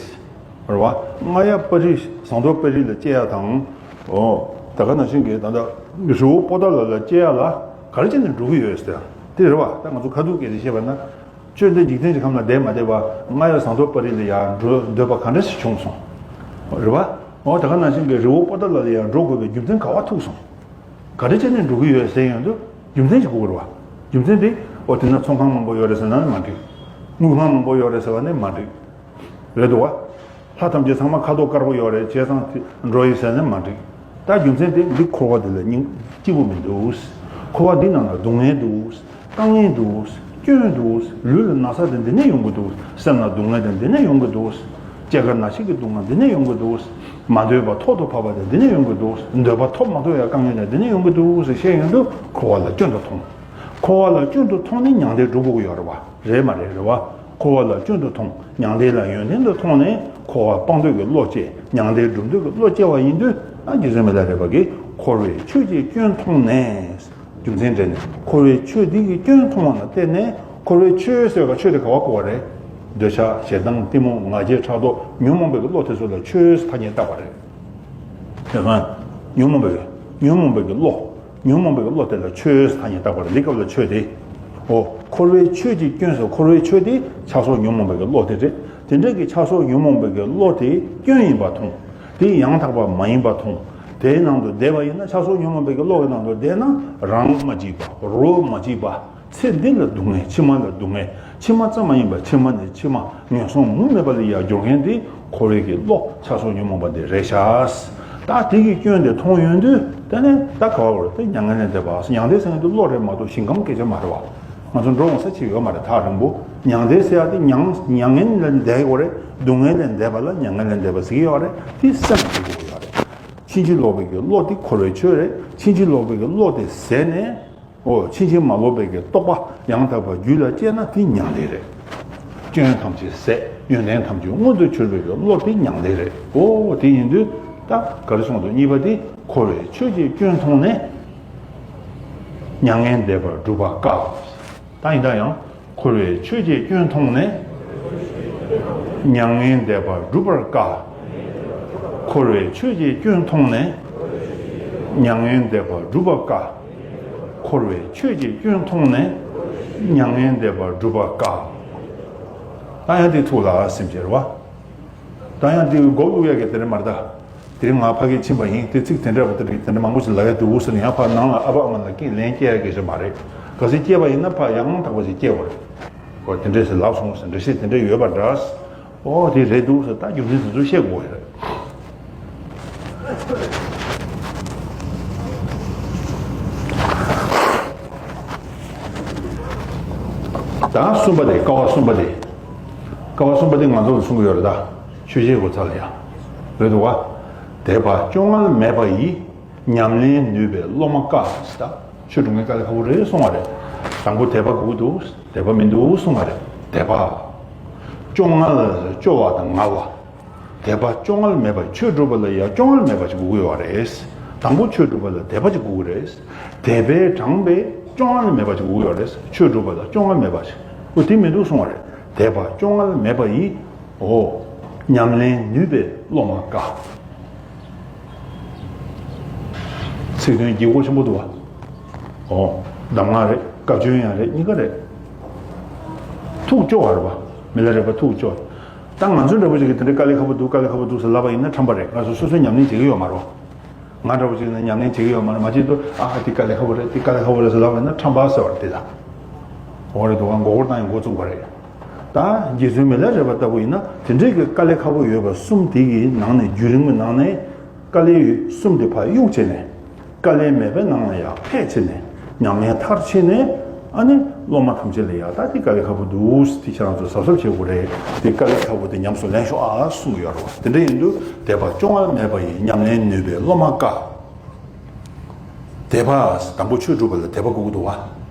རེད་བ། རྔ་ཡབ་དཔལ་རི་ཟངས་མདོག་དཔལ་རི་ལ་སྐྱེ་ཡ་དང་། འོ། ད་ག་ནང་བཞིན་གྱི་ད་ལྟ་རི་བོ་པོ་ཏ་ལ་ལ་སྐྱེ་ཡ་ལ་ག་རེ་བྱས་ནས་འགྲོ་གི་ཡོད་ཟེར། དེ་རེད་བ། ད་ང་ཚོ་ཁ་ཐུག་སྐད་ཆ་བཤད་པ་ན། བཅོམ་ལྡན་འཇིག་རྟེན་གྱི་ཁམས་ལ་བསྡད་མ་བསྡད་པ། རྔ་ཡབ་ཟངས་མདོག་དཔལ་རི་ལ་ཡར་འགྲོ་འདོད་པ་ག་འདྲ་ཞིག་བྱུང་སོང་། རེད་བ། འོ་ད་ག་ནང་བཞིན་གྱི་རི་བོ་པོ་ཏ་ལ་ལ་ཡར་འགྲོ་དགོས་པའི་རྒྱུ་མཚན་ག་བ་ཐུག་སོང་། ག་རེ་བྱས་ནས་འགྲོ་གི་ཡོད་ཟེར་ཡོང་དུས་རྒྱུ་མཚན་ཞིག་དགོས་ཀྱི་རེད་བ། རྒྱུ་མཚན་དེ་འོ་དེ་ན་ཚོང་ཁང་མང་པོ་ཡོད་རེད་ཟེར་ན་མ་འགྲིག། དངུལ་ཁང་མང་པོ་ཡོད་རེད་ཟེར་བ་ནི་མ་འགྲིག། རེད་འདུག་བ། ལྷ་ཐམས་ཅད་ཚང་མ་ཁ་དོག་དཀར་པོ་ཡོད་རེད། བྱས་ཙང་དེ་འགྲོ་ཡི་ཟེར་ནས་མ་འགྲིག། ད་རྒྱུ་མཚན་དེ་འདི་འཁོར་བ་འདི་ལ་སྙིང་སྐྱིད་པོ་མི་འདུག། འཁོར་བ་འདི་ནང་ལ་སྡུག་བསྔལ་འདུག། དཀའ་ངལ་འདུག། སྐྱོན་འདུག། ལུས་ལ་ན་ཚ་དེ་འདི་ནས་ཡོང་གི་འདུག། སེམས་ལ་སྡུག་བསྔལ་དེ་འདི་ནས་ཡོང་གི་འདུག། སྐྱེ་རྒ་ན་འཆི་གི་སྡུག་བསྔལ་འདི་ནས་ཡོང་གི་འདུག། མ་འདོད་པ་ཐོག་ཏུ་བབས་པ་དེ་འདི་ནས་ཡོང་གི་འདུག། འདོད་པ་ཐོབ་མ་ཐུབ་ཡ་དཀའ་ངལ་དེ་འདི་ནས་ཡོང་གི་འདུག་ཟེར་བཤད་ཡོང་དུས་འཁོར་བ་ལ་སྐྱོན་དུ་མཐོང་། འཁོར་བ་ལ་སྐྱོན་དུ་མཐོང་ནས་མྱང་འདས་སྒྲུབ་དགོས་ཀྱི་ཡོད་རེད་བ། རེད་མ་རེད། རེད་བ། འཁོར་བ་ལ་སྐྱོན་དུ་མཐོང་། མྱང་འདས་ལ་ཡོན་ཏན་དུ་མཐོང་ནས་འཁོར་བ་སྤང་འདོད་ཀྱི་བློ་སྐྱེ། མྱང་འདས་སྒྲུབ་འདོད་ཀྱི་བློ་སྐྱེ་བ་ཡིན་དུས། ཨ་རྗེ་བཙུན་མི་ལ་རས་པ་གིས་འཁོར་བའི་ཆོས་ཀྱི་སྐྱོན་མཐོང་ནས། རྒྱུ་མཚན་དྲན་ནས་འཁོར་བའི་ཆོས་འདི་གི་སྐྱོན་མཐོང་བ་ལ་བརྟེན་ནས། འཁོར་བའི་ཆོས་ཟེར་བ་ཆོས་དེ་ག་བ་གོ་བ་རེད། འདོད་ཆགས་ཞེ་སྡང་གཏི་མུག་ང་རྒྱལ་ཕྲག་དོག་ཉོན་མོངས་པའི་བློ་དེ་ཚོ་ལ་ཆོས་ཐ་སྙད་བཏགས་པ་རེད། དེ་ན་ཉོན་མོངས་པའི་ཉོན་མོངས་པའི་བློ། ཉོན་མོངས་པའི་བློ་དེ་ལ་ཆོས་ཐ་སྙད་བཏགས་པ་རེད། འདི་སྐབས་ལ་ཆོས་དེ། འོ། འཁོར་བའི་ཆོས་ཀྱི་སྐྱོན་ཟེར། འཁོར་བའི་ཆོས་དེ་ཆགས་སོགས་ཉོན་མོངས་པའི་བློ་དེ་རེད། དེ་འདྲ་གི་ཆགས་སོགས་ཉོན་མོངས་པའི་བློ་དེ་སྐྱོན་ཡིན་པ་མཐོང་། དེ་ཡང་དག་པ་མ་ཡིན་པ་མཐོང་། དེའི་ནང་དུ་བསྡད་པ་ཡིན་ན། ཆགས་སོགས་ཉོན་མོངས་པའི་བློ་གི་ནང་དུ་བསྡད་ན། རང་མ་སྐྱིད་པ། རོ་མ་སྐྱིད་པ། ཚེ་འདི་ལ་སྡུག་བསྔལ། ཕྱི་མ་ལ་སྡུག་བསྔལ། ཕྱི་མ་ཙམ་མ་ཡིན་པར་ཕྱི་མ་ནས་ཕྱི་མ་ངན་སོང་མུ་མེད་པ་ལ་ཡར་འགྱུར་མཁན་དེ་འཁོར་བའི་གི་བློ་ཆགས་སོགས་ཉོན་མོངས་པ་འདི་རེད་ཤག། ད་དེ་གི་སྐྱོན་དེ་མཐོང་ཡོང་དུས། དེ་ནས་ད་ག་བ་བར་དེ་མྱ་ངན་ལས་འདས་པ། མྱང་འདས་ཟེར་མཁན་དེ་བློ་རེད་མ་གཏོགས་ཞིང་ཁམས་སྐད་ཆ་མ་རེད་བ། ང་ཚོ་འགྲོ་འོང་ས་ཅིག་ཡོད་མ་རེད། ཐག་རིང་པོ། མྱང་འདས་ཟེར་ཡ་དེ་མྱང་མྱ་ངན་ལས་འདས་ཡོད་རེད། སྡུག་བསྔལ་ལས་འདས་པ་ལ་མྱ་ངན་ལས་འདས་པ་ཟེར་གྱི་ཡོད་རེད། དེ་སེམས་ལ་ཟེར་གྱི་ཡོད་རེད། ཕྱིན་ཅི་ལོག་པའི་གི་བློ་དེ་འཁོར་བའི་ཆོས་རེད། ཕྱིན་ཅི་ལོག་པའི་གི་བློ་དེ་ཟད་ནས། འོ། ཕྱིན་ཅི་མ་ལོག་པའི་གི་རྟོགས་པ་ཡང་དག་པ་རྒྱུད་ལ་སྐྱེས་ན་དེ་མྱང་འདས་རེད། སྐྱོན་ཐམས་ཅད་ཟད། ཡོན་ཏན་ཐམས་ཅད་མངོན་དུ་གྱུར་པའི་གི་བློ་དེ་མྱང་འདས་རེད། འོ། དེ་ཡིན་དུས་ད་ག་རེ་གསུངས་འདུག། གཉིས་པ་དེ་འཁོར་བའི་ཆོས་ཀྱི་སྐྱོན་མཐོང་ནས། མྱ་ངན་འདས་པ་སྒྲུབ་པ་དཀའ། ད་ཡིན་ད་ཡང་། འཁོར་བའི་ཆོས་ཀྱི་སྐྱོན་མཐོང་ནས། མྱ་ངན་འདས་པ་སྒྲུབ་པར་དཀའ། འཁོར་བའི་ཆོས་ཀྱི་སྐྱོན་མཐོང་ནས། མྱ་ངན་འདས་པ་སྒྲུབ་པ་དཀའ། འཁོར་བའི་ཆོས་ཀྱི་སྐྱོན་མཐོང་ནས། མྱ་ངན་འདས་པ་སྒྲུབ་པ་དཀའ། ད་ཡང་དེ་ཐུགས་ལ་སེམས་ཀྱི་རེད་བ། ད་ཡང་དེ་མགོ་བླུག་ཡ་གི་དེ་རེད་མ་རེད་ད། དེ་རིང་ང་ཕ་གིར་ཕྱིན་པ་ཡིན། དེ་ཚིག་དེ་འདྲ་བ་དེ་རིགས་དེ་འདྲ་མང་པོ་ཞིག་ལབ་ཡ་འདུག་ཟེར་ནས་ཡང་ཕར་ནང་ལ་ཨ་ཕ་ཨ་མ་ལ་སྐད་ལན་སྐྱེལ་ཡ་གི་ཞིག་མ་རེད། གལ་སྲིད་སྐྱེས་པ་ཡིན་ན་ཕར་ཡང་དག་པ་ཞིག་སྐྱེལ་དགོས་རེད། ཁོ་དེ་འདྲས་ཞིག་ལབ་སོང་ཟེར། འདྲ་ཞིག་དེ་འདྲ་ཡོད་པ་འདྲ། ཨོ་དེ་རེད་འདུག་ཟེར། ད་རྒྱུ་མཚན་དེ་ཚོ་བཤད་དགོས་རེད། ད་གསུམ་པ་དེ། ཀ་བ་གསུམ་པ་དེ། ཀ་བ་གསུམ་པ་དེ་ང་ཚོ་ལ་གསུང་གི་ཡོད་རེད་ད། ཆོས་བཤད་གོ་ཚ་ལ་ཡ། རེད་འདུག་བ། དད་པ་སྐྱོ་ངལ་མེད་པ་ཡི། ཉམས་ལེན་ནུས་པའི་སློབ་མ་དཀའ། ད་ཆོས་སྒྲུབ་མཁན་དཀའ་ལས་ཁག་པོ་རེད་གསུང་བ་རེད། དང་པོ་དད་པ་དགོས་འདུག། དད་པ་མི་འདུག་གསུང་བ་རེད། དད་པ། བཅོ་ལྔ་ལ་སྐྱོ་བ་དང་ངལ་བ། དད་པ་བཅོ་ལྔ་ལ་མེད་པ་ཆོས་སྒྲུབ་པ་ལ་ཡང་བཅོ་ལྔ་ལ་མེད་པ་ཅིག་དགོས་ཀྱི་ཡོད་རེད། དང་པོ་ཆོས་སྒྲུབ་པ་ལ་དད་པ་ཅིག་དགོས་ཀྱི་རེད། དད་པས་དྲངས་པའི་བཅོ་ལྔ་ལ་མེད་པ་ཅིག་དགོས་ཀྱི་ཡོད་རེད། ཆོས་སྒྲུབ་པ་ལ་བཅོ་ལྔ་ལ་མེད་པ་ཅིག་འོ་དེ་མི་འདུག་གསུངས་པ་རེད། དད་པ་བཅོ་ལྔ་ལ་མེད་པ་ཡིས། འོ། ཉམས་ལེན་ནུས་པའི་སློབ་མ་དཀའ། ཚིག་དོན་དཀྱིལ་འཁོར་ཆེན་པོ་འདུག་བ། འོ། གདམས་ངག་རེད། བཀའ་བཀྱོན་ཡང་རེད། གཉིས་ཀ་རེད། ཐུགས་སྐྱོ་བ་རེད་བ། མི་ལ་རས་པ་ཐུགས་སྐྱོ། ད་ང་ཚོ་འདྲ་པོ་ཅིག་གིས་དེ་འདྲའི་དཀའ་ལས་ཁག་པོ་འདུག་དཀའ་ལས་ཁག་པོ་འདུག་ཟེར་ལབ་པ་ཡིན་ན་ཁྲམ་པ་རེད། ང་ཚོ་སོ་སོས་ཉམས་ལེན་བྱེད་ཀྱི་ཡོད་མ་རེད། ང་འདྲ་པོ་ཅིག་ནི་ཉམས་ལེན་བྱེད་ཀྱི་ཡོད་མ་རེད། མ་བྱེད་དུས་ཨ་ཨ་དེ་དཀའ་ལས་ཁག་པོ་རེད། དེ་དཀའ་ལས་ཁག་པོ་རེད་ཟེར་ལབ་པ་ཡིན་ན་ཁྲམ་པ་ཟེར་བ་རེད། དེ་ད། འོ་རེད་འདུག་ག་མགོ་སྐོར་བཏང་ཡང་འགོ་བཙུགས་པ་རེད། ད་རྗེ་བཙུན་མི་ལ་རས་པ་ལྟ་བུ་ཡིན་ན་དེ་འདྲའི་གི་དཀའ་ལས་ཁག་པོ་ཡོད་པ་གསུམ་དེ་གི་ནང་ནས་བརྒྱུད་རིམ་གྱི་ནང་ནས་དཀའ་ལས་གསུམ་དེ་ཕར་གཡུག་བྱས་ནས་དཀའ་ལས་མེད་པའི་ནང་ལ་ཡང་ཕེབས་བྱས་ནས་ཉམས་ལེན་མཐར་ཕྱིན་ནས་ཨ་ནི་སློབ་མ་ཐམས་ཅད་ལ་ཡང་ད་དེ་དཀའ་ལས་ཁག་པོ་འདུག་དེ་ཁྱེད་རང་ཚོ་གཟབ་གཟབ་བྱེད་དགོས་རེད། དེ་དཀའ་ལས་ཁག་པོ་དེ་ཉམས་སུ་ལེན་ཤོག་ཨ་གསུང་གི་ཡོད་རེད་བ། དེ་འདྲ་ཡིན་དུས་དད་པ་བཅོ་ལྔ་མེད་པ་ཡིས་ཉམས་ལེན་ནུས་པའི་སློབ་མ་དཀའ། དད་པ། དང་པོ་ཆོས་སྒྲུབ་པ་ལ་དད་པ་དགོས་ཀྱི་འདུག་བ།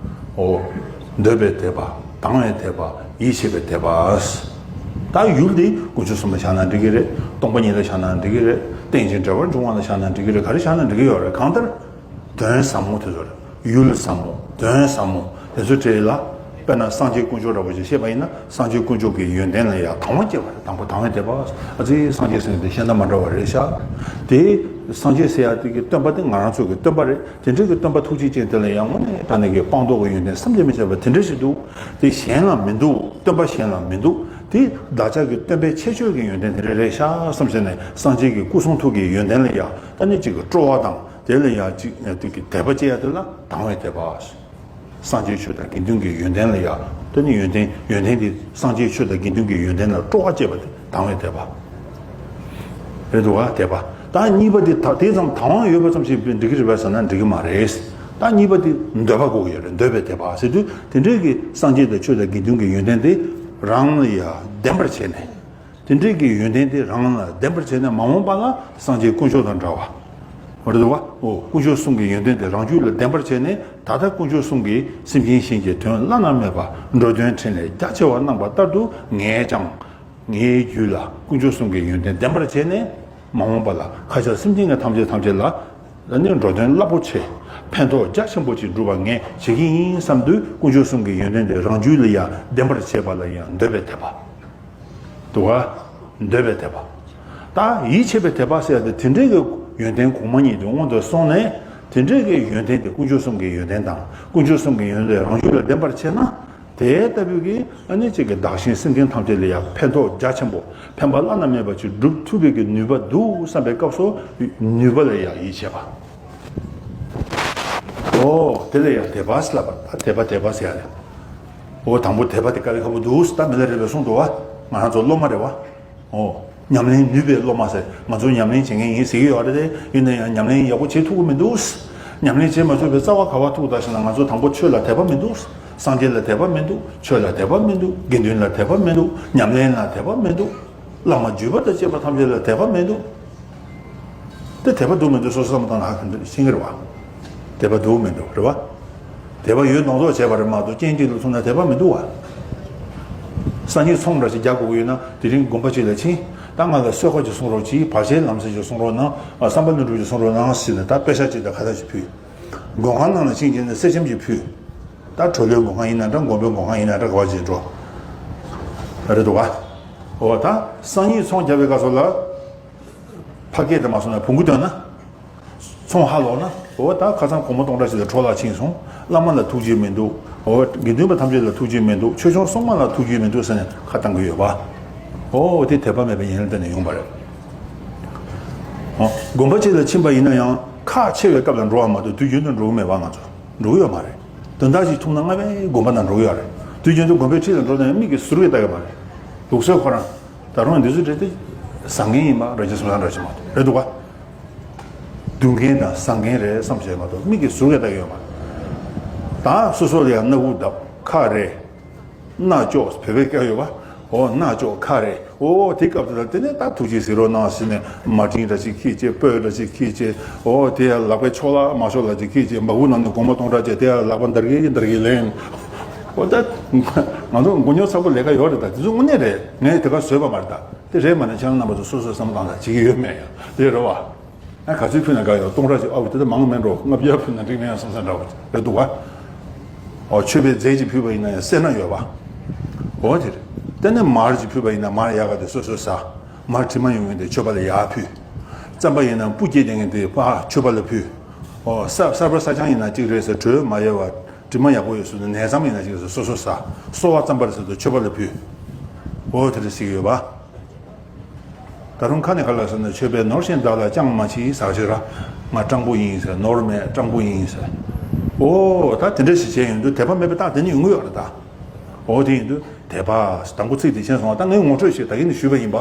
འོ། འདོད་པའི་དད་པ། དང་བའི་དད་པ། ཡིད་ཆེས་པའི་དད་པ། ད་ཡུལ་འདི་དཀོན་མཆོག་གསུམ་ལ་བཞག་ན་འགྲིག་གི་རེད། སྟོང་པ་ཉིད་ལ་བཞག་ན་འགྲིག་གི་རེད། རྟེན་ཅིང་འབྲེལ་བར་འབྱུང་བ་ལ་བཞག་ན་འགྲིག་གི་རེད། ག་རེ་བཞག་ན་འགྲིག་གི་ཡོད་རེད། གང་ལྟར། དོན་ཟབ་མོ་དེ་ཚོ་རེད། ཡུལ་ཟབ་མོ། དོན་ཟབ་མོ་དེ་ཚོ་བྲིས་ལ། དཔེར་ན་སངས་རྒྱས་དཀོན་མཆོག་འདྲ་པོ་ཅིག་བཤད་པ་ཡིན་ན་སངས་རྒྱས་དཀོན་མཆོག་གི་ཡོན་ཏན་ལ་ཡང་དང་བ་སྐྱེས་པ་རེད། དང་པོ་དང་བའི་དད་པ། ཨ་ཙི་སངས་རྒྱས་ཟེར་ནས་དེ་གཞན་དང་མ་འདྲ་བ་རེད་ཤག་དེ་སངས་རྒྱས་ཟེར་ཡ་དེ་གི་སྟོན་པ་དེ་ང་རང་ཚོ་གི་སྟོན་པ་རེད། དེ་འདྲའི་གི་སྟོན་པ་ཐུགས་རྗེ་ཅན་དེ་ལ་ཡང་དངོས་གནས་དྲང་གནས་ཀྱི་སྤངས་རྟོགས་ཀྱི་ཡོན་ཏན་བསམ་གྱིས་མི་ཁྱབ་པ་དེ་འདྲ་ཞིག་འདུག་དེ་གཞན་ལ་མི་འདུག་སྟོན་པ་གཞན་ལ་མི་འདུག་དེ་བདག་ཅག་གི་སྟོན་པའི་ཁྱད་ཆོས་ཀྱི་ཡོན་ཏན་དེ་འདྲ་རེད་ཤག་བསམ་བྱས་ནས་སངས་རྒྱས་ཀྱི་སྐུ་གསུང་ཐུགས་ཀྱི་ཡོན་ཏན་ལ་ཡང་ཨ་ནི་གཅིག་གི་སྤྲོ་བ་དང་དེ་ལ་ཡང་གཅིག་དེ་གི་དད་པ་སྐྱེ་ཡ་དེ་ལ་དང་བའི་དད་པ། སངས་རྒྱས་ཆོས་དང་དགེ་འདུན་གྱི་ཡོན་ཏན་ལ་ཡང་དེ་ནི་ཡོན་ཏན་ཡོན་ཏན་དེ་སངས་རྒྱས་ཆོས་དང་དགེ་འདུན་གྱི་ཡོན་ཏན་ལ་སྤྲོ་བ་སྐྱེས་པ་དེ་དང་བའི་དད་པ། རེད་འདུག་ག་དད་པ། ད་གཉིས་པ་དེ་ད་དེ་ཙམ་དང་བ་ཡོད་པ་ཙམ་ཞིག་འགྲིག་གི་རེད་པས་ཟེར་ན་འགྲིག་གི་མ་རེད། ད་གཉིས་པ་དེ་འདོད་པ་དགོས་ཀྱི་ཡོད་རེད། འདོད་པའི་དད་པ་ཟེར་དུས་དེ་འདྲའི་གི་སངས་རྒྱས་དང་ཆོས་དང་དགེ་འདུན་གྱི་ཡོན་ཏན་དེ་རང་ལ་ཡང་ལྡན་པར་བྱས་ནས། དེ་འདྲའི་གི་ཡོན་ཏན་དེ་རང་ལ་ལྡན་པར་བྱས་ནས་མ་འོངས་པ་ལ་སངས་རྒྱས་དཀོན་མཆོག་དང་འདྲ་བ། རེད་བ། འོ་དཀོན་མཆོག་གསུམ་གྱི་ཡོན་ཏན་དེ་རང་རྒྱུད་ལ་ལྡན་པར་བྱས་ནས་ད་ལྟ་དཀོན་མཆོག་གསུམ་གྱིས་སེམས་ཅན་གཞན་གྱི་དོན་བླ་ན་མེད་པ་འགྲོ་དོན་འཕྲིན་ལས་རྒྱ་ཆེ་བ་གནང་པ་ལྟར་དུ་ངས་ཀྱང་ངའི་རྒྱུད་ལ་དཀོན་མཆོག་གསུམ་གྱི་ཡོན་ཏན་ལྡན་པར་བྱས་ནས་མ་འོངས་པ་ལ་ཁ་ཆག་སེམས་ཅན་གྱི་ཐམས་ཅད་ཐམས་ཅད་ལ་ནི་འགྲོ་དོན་རླབས་པོ་ཆེ་ཕན་ཐོགས་རྒྱ་ཆེན་པོ་ཅིག་འགྲུབ་པ་ངས་བྱེད་ཀྱི་ཡིན་བསམ་དུས་དཀོན་མཆོག་གསུམ་གྱི་ཡོན་ཏན་དེ་རང་རྒྱུད་ལ་ཡང་ལྡན་པར་བྱེད་པ་ལ་ཡང་འདོད་པའི་དད་པ། འདུག་ག་འདོད་པའི་དད་པ། ད་ཡིད་ཆེས་པའི་དད་པ་ཟེར་ཡ་དེ་དེ་འདྲའི་གི་ཡོན་ཏན་གོང་མ་གཉིས་དེ་སྔོན་དུ་སོང་ནས་དེ་འདྲའི་གི་ཡོན་ཏན་དེ་དཀོན་མཆོག་གསུམ་གྱི་ཡོན་ཏན་དང་དཀོན་མཆོག་གསུམ་གྱི་ཡོན་ཏན་རང་རྒྱུད་ལ་ལྡན་པར་བྱས་ན་དེ་ལྟ་བུའི་གི་ཨ་ནི་གཅིག་གི་བདག་གཞན་སེམས་ཅན་ཐམས་ཅད་ལ་ཡང་ཕན་ཐོགས་རྒྱ་ཆེན་པོ་ཕན་པ་བླ་ན་མེད་པ་ཅིག་སྒྲུབ་ཐུབ་པའི་གི་ནུས་པ་འདུག་བསམ་པའི་སྐབས་སུ་ནུས་པ་ལ་ཡང་ཡིད་ཆེས་པ། ཨོ་དེ་ལ་ཡང་དད་པ་ཟེར་ལབ་པ། ད་དད་པ་དད་པ་ཟེར་ཡ་རེད། ཨོ་དང་པོ་དད་པ་དེ་དཀའ་ལས་ཁག་པོ་འདུག་ད་མི་ལ་རས་པས་གསུངས་འདུག་བ། ང་རང་ཚོ་སློབ་མ་རེད་བ། ཨོ། ཉམས་ལེན་ནུས་པའི་སློབ་མ་ཟེར་ང་ཚོ་ཉམས་ལེན་བྱེད་མཁན་ཡིན་ཟེར་གྱི་ཡོད་རེད་དེ། ཡིན་ན་ཡང་ཉམས་ལེན་ཡག་པོ་བྱེད་ཐུབ་ཀྱི་མི་འདུག་ཉམས་ལེན་བྱེད་མ་ཐུབ་པའི་རྩ་བ་ག་བ་ཐུག་ད་ཞེ་ན་ང་ཚོ་དང་པོ་ཆོས་ལ་དད་པ་མི་འདུག་སངས་རྒྱས་ལ་དད་པ་མི་འདུག་ཆོས་ལ་དད་པ་མི་འདུག་དགེ་འདུན་ལ་དད་པ་མི་འདུག་ཉམས་ལེན་ལ་དད་པ་མི་འདུག་བླ་མ་བརྒྱུད་པ་དང་བཅས་པ་ཐམས་ཅད་ལ་དད་པ་མི་འདུག་དེ་དད་པ་འདུག་མི་འདུག་སོ་སོ་བསམ་བློ་བཏང་ན་ཧ་གི་འདུག་ཤེས་ཀྱི་རེད་བ། དད་པ་འདུག་མི་འདུག་རེད་བ། དད་པ་ཡོད་མདོག་མདོག་བྱས་པ་རེད་མ་གཏོགས་རྐྱེན་གཅིག་ལ་ཐུག་ན་དད་པ་མི་འདུག་བ། སང་ཉིན་ཚོང་འདྲ་ཞིག་རྒྱག་དགོས་ཀྱི་ཡོད་ན་དེ་རིང་དགོན་པ་ཅིག་ལ་ཕྱིན། ད་ང་ལ་གསོལ་ཁ་ཅིག་གསུང་རོགས་གྱིས། བར་ཆད་ལམ་སེལ་ཅིག་གསུང་རོགས་གནང་། བསམ་པ་ལྷུན་གྲུབ་ཅིག་གསུང་རོགས་གནང་ཟེར་ནས་ད་པེ་ཤག་ཅིག་དང་ཁ་བཏགས་ཅིག་ཕུལ། མགོན་ཁང་ནང་ལ་ཕྱིན་བྱས་ནས་གསེར་སྐྱེམས་ཅིག་ཕུལ། ད་གྲོ་ལོད་མགོན་ཁང་ཡིན་ན་འདྲ། མགོན་པོའི་མགོན་ཁང་ཡིན་ན་འདྲ། ག་བ་ཅིག་འགྲོ། རེད་འདུག་ག་འོ་ད་སང་ཉིན་ཚོང་རྒྱག་པའི་སྐབས་སུ་ལ། ཕ་སྐད་དུ་མ་སོང་ན་བོང་གུ་བཏོན་ན། ཚོང་ཧ་ལོག་ན། འོ་ད་ཁ་སང་སྒོར་མོ་སྟོང་ཕྲག་ཞིག་ལ་འཕྲོ་བརླག་ཕྱིན་སོང་། བླ་མ་ལ་ཐུགས་རྗེ་མི་འདུག་འོ་དགེ་འདུན་པ་ཐམས་ཅད་ལ་ཐུགས་རྗེ་མི་འདུག་ཆོས་སྐྱོང་སྲུང་མ་ལ་ཐུགས་རྗེ་མི་འདུག་ཟེར་ནས་ཁ་བཏང་གི་ཡོད་པ། འོ་དེ་དད་པ་མེད་པའི་ཡན་ལག་དེ་ནས་ཡོང་བ་རེད། འོ་དགོན་པ་གཅིག་ལ་ཕྱིན་པ་ཡིན་ན་ཡང་ཁག་ཆེ་བའི་སྐབས་ལ་འགྲོ་བ་མ་གཏོགས་དུས་རྒྱུན་དུ་འགྲོ་གི་མེད་པ། ང་ཚོ་འགྲོ་གི་ཡོད་མ་རེད། དོན་དག་ཅིག་ཐུག་ན་སྔ་བའི་དགོན་པ་ནང་འགྲོ་གི་ཡོད་རེད། དུས་རྒྱུན་དུ་དགོན་པའི་འཁྲིས་ལ་འགྲོ་ན་ཡང་མིག་གིས་ཟུར་གྱིས་ལྟ་གི་མ་རེད། ལུགས་སྲོལ་ཁོ་རང་། ད་རུང་འདི་ཚོ་རེད་དེ། བཟང་ངན་ཡིན་པ་ར་ཅི་སོང་ཙང་འདྲ་ཅི་མ་གཏོགས་རེད་འདུག་ག་སྡུག་ངན་དང་བཟང་ངན་རེད་བསམ་བྱས་མ་གཏོགས་མིག་གིས་ཟུར་གྱིས་ལྟ་གི་ཡོད་མ་རེད། ད་སོ་སོ་ལ་ཡང་སྣ་ཁུག་བརྡབ་ཁ་རེད། སྣ་ཅོག་བོད་པའི་སྐད་ཡོད་པ། འོ་སྣ་ཅོག་ཁ་རེད། འོ་དེ་སྐབས་དེ་ལ་དེ་ནས་ད་ཐུགས་རྗེ་གཟིགས་རོགས་གནང་ཟེར་ནས་མ་ཏིན་འདྲ་ཅིག་ཁྱེར་བྱས། སྤོས་འདྲ་ཅིག་ཁྱེར་བྱས། འོ་དེ་ཡང་ལག་པའི་ཕྱོགས་ལ་མ་ཕྱོགས་ལ་ཅིག་ཁྱེར་བྱས། མ་བུ་ནང་ནས་སྒོར་མོ་སྟོང་ཕྲག་བྱས། དེ་ཡང་ལག་པ་འདར་གི་འདར་གི་ལེན། འོ་ད། ང་ཚོ་མགོ་རྙོག་ཚ་པོ་ལས་ཀ་ཡོད་རེད་ད། དེ་ཚོ་དངོས་གནས་རེད། ངས་དེ་ག་བཟོས་པ་མ་རེད་ད། དེ་རེད་མ་ནས་ཁྱེད་རང་རྣམ་པ་ཚོ་སོ་སོའི་བསམ་བློ་བཏང་ད་བྱེད་ཀྱི་ཡོད་མེད་ཡ་དེ་རེད་བ། ཨ་ག་ཚོད་ཕུལ་ན་དགའ་ཡོད། སྟོང་ཕྲག་ཅིག་ཨ་བུ་དེ་ད་མང་མེད་འགྲོ། ལྔ་བརྒྱ་ཕུལ་ན་འགྲིག་མེད་ཡང་བསམ་ས་འདྲ་བོ་རེད་འདུག་བ། འོ་མཆོད་པའི་རྫས་ཅིག་ཕུལ་བ་ཡིན་ན་ཡང་སེར་སྣ་ཡོད་བ། འོ་དེ་རེད། དེ་ནས་མར་ཅིག་ཕུལ་བ་ཡིན་ན་མར་ཡག་ག་དེ་སོ་སོས་ཟ། མར་དྲི་མ་ཡོང་མཁན་དེ་མཆོད་པ་ལ་ཡར་ཕུལ། རྩམ་པ་ཡིན་ན་སྤུ་སྐྱེས་བསྡད་མཁན་དེ་ཕར་མཆོད་པ་ལ་ཕུལ། འོ་ས་གསར་པ་ས་ཆང་ཡིན་ན་གཅིག་རེད་ཟེར། དྲོད་མ་ཡལ་བ། དྲི་མ་ཡག་པོ་ཡོད་སོང་ན་ནས་ཙམ་ཡིན་ན་གཅིག་རེད་ཟེར། སོ་སོ་ཟ། གསོལ་བ་རྩམ་པ་རེད་ཟེར་དུ་མཆོད་པ་ལ་ཕུལ། འོ་དེ་འདྲ་ཞིག་ཡོད་པ། ད་རུང་ཁ་ནས་ག་ལ་ཟེར་ན་མཆོད་པས་ནོར་ཞིང་བདག་ལ་ཅང་མ་མཆིས་ཟེར་ཞིག་ར། ང་སྤྲང་པོ་ཡིན་ཟེར། ནོར་མེད་སྤྲང་པོ་ཡིན་ཟེར། འོ་ད་དེ་འདྲ་ཞིག་བྱས་ཡོང་དུས་དད་པ་མེད་པའི་རྟགས་དེ་ནི་ཡོང་གི་ཡོད་རེད་ད། འོ་དེ་ཡིན་དུས་དད་པ་དང་པོ་ཚིག་དེ་མཁྱེན་སོང་བ། ད་ངས་ངོ་སྤྲོད་ཞིག་ད་གིན་ནས་ཞུས་པ་ཡིན་པ།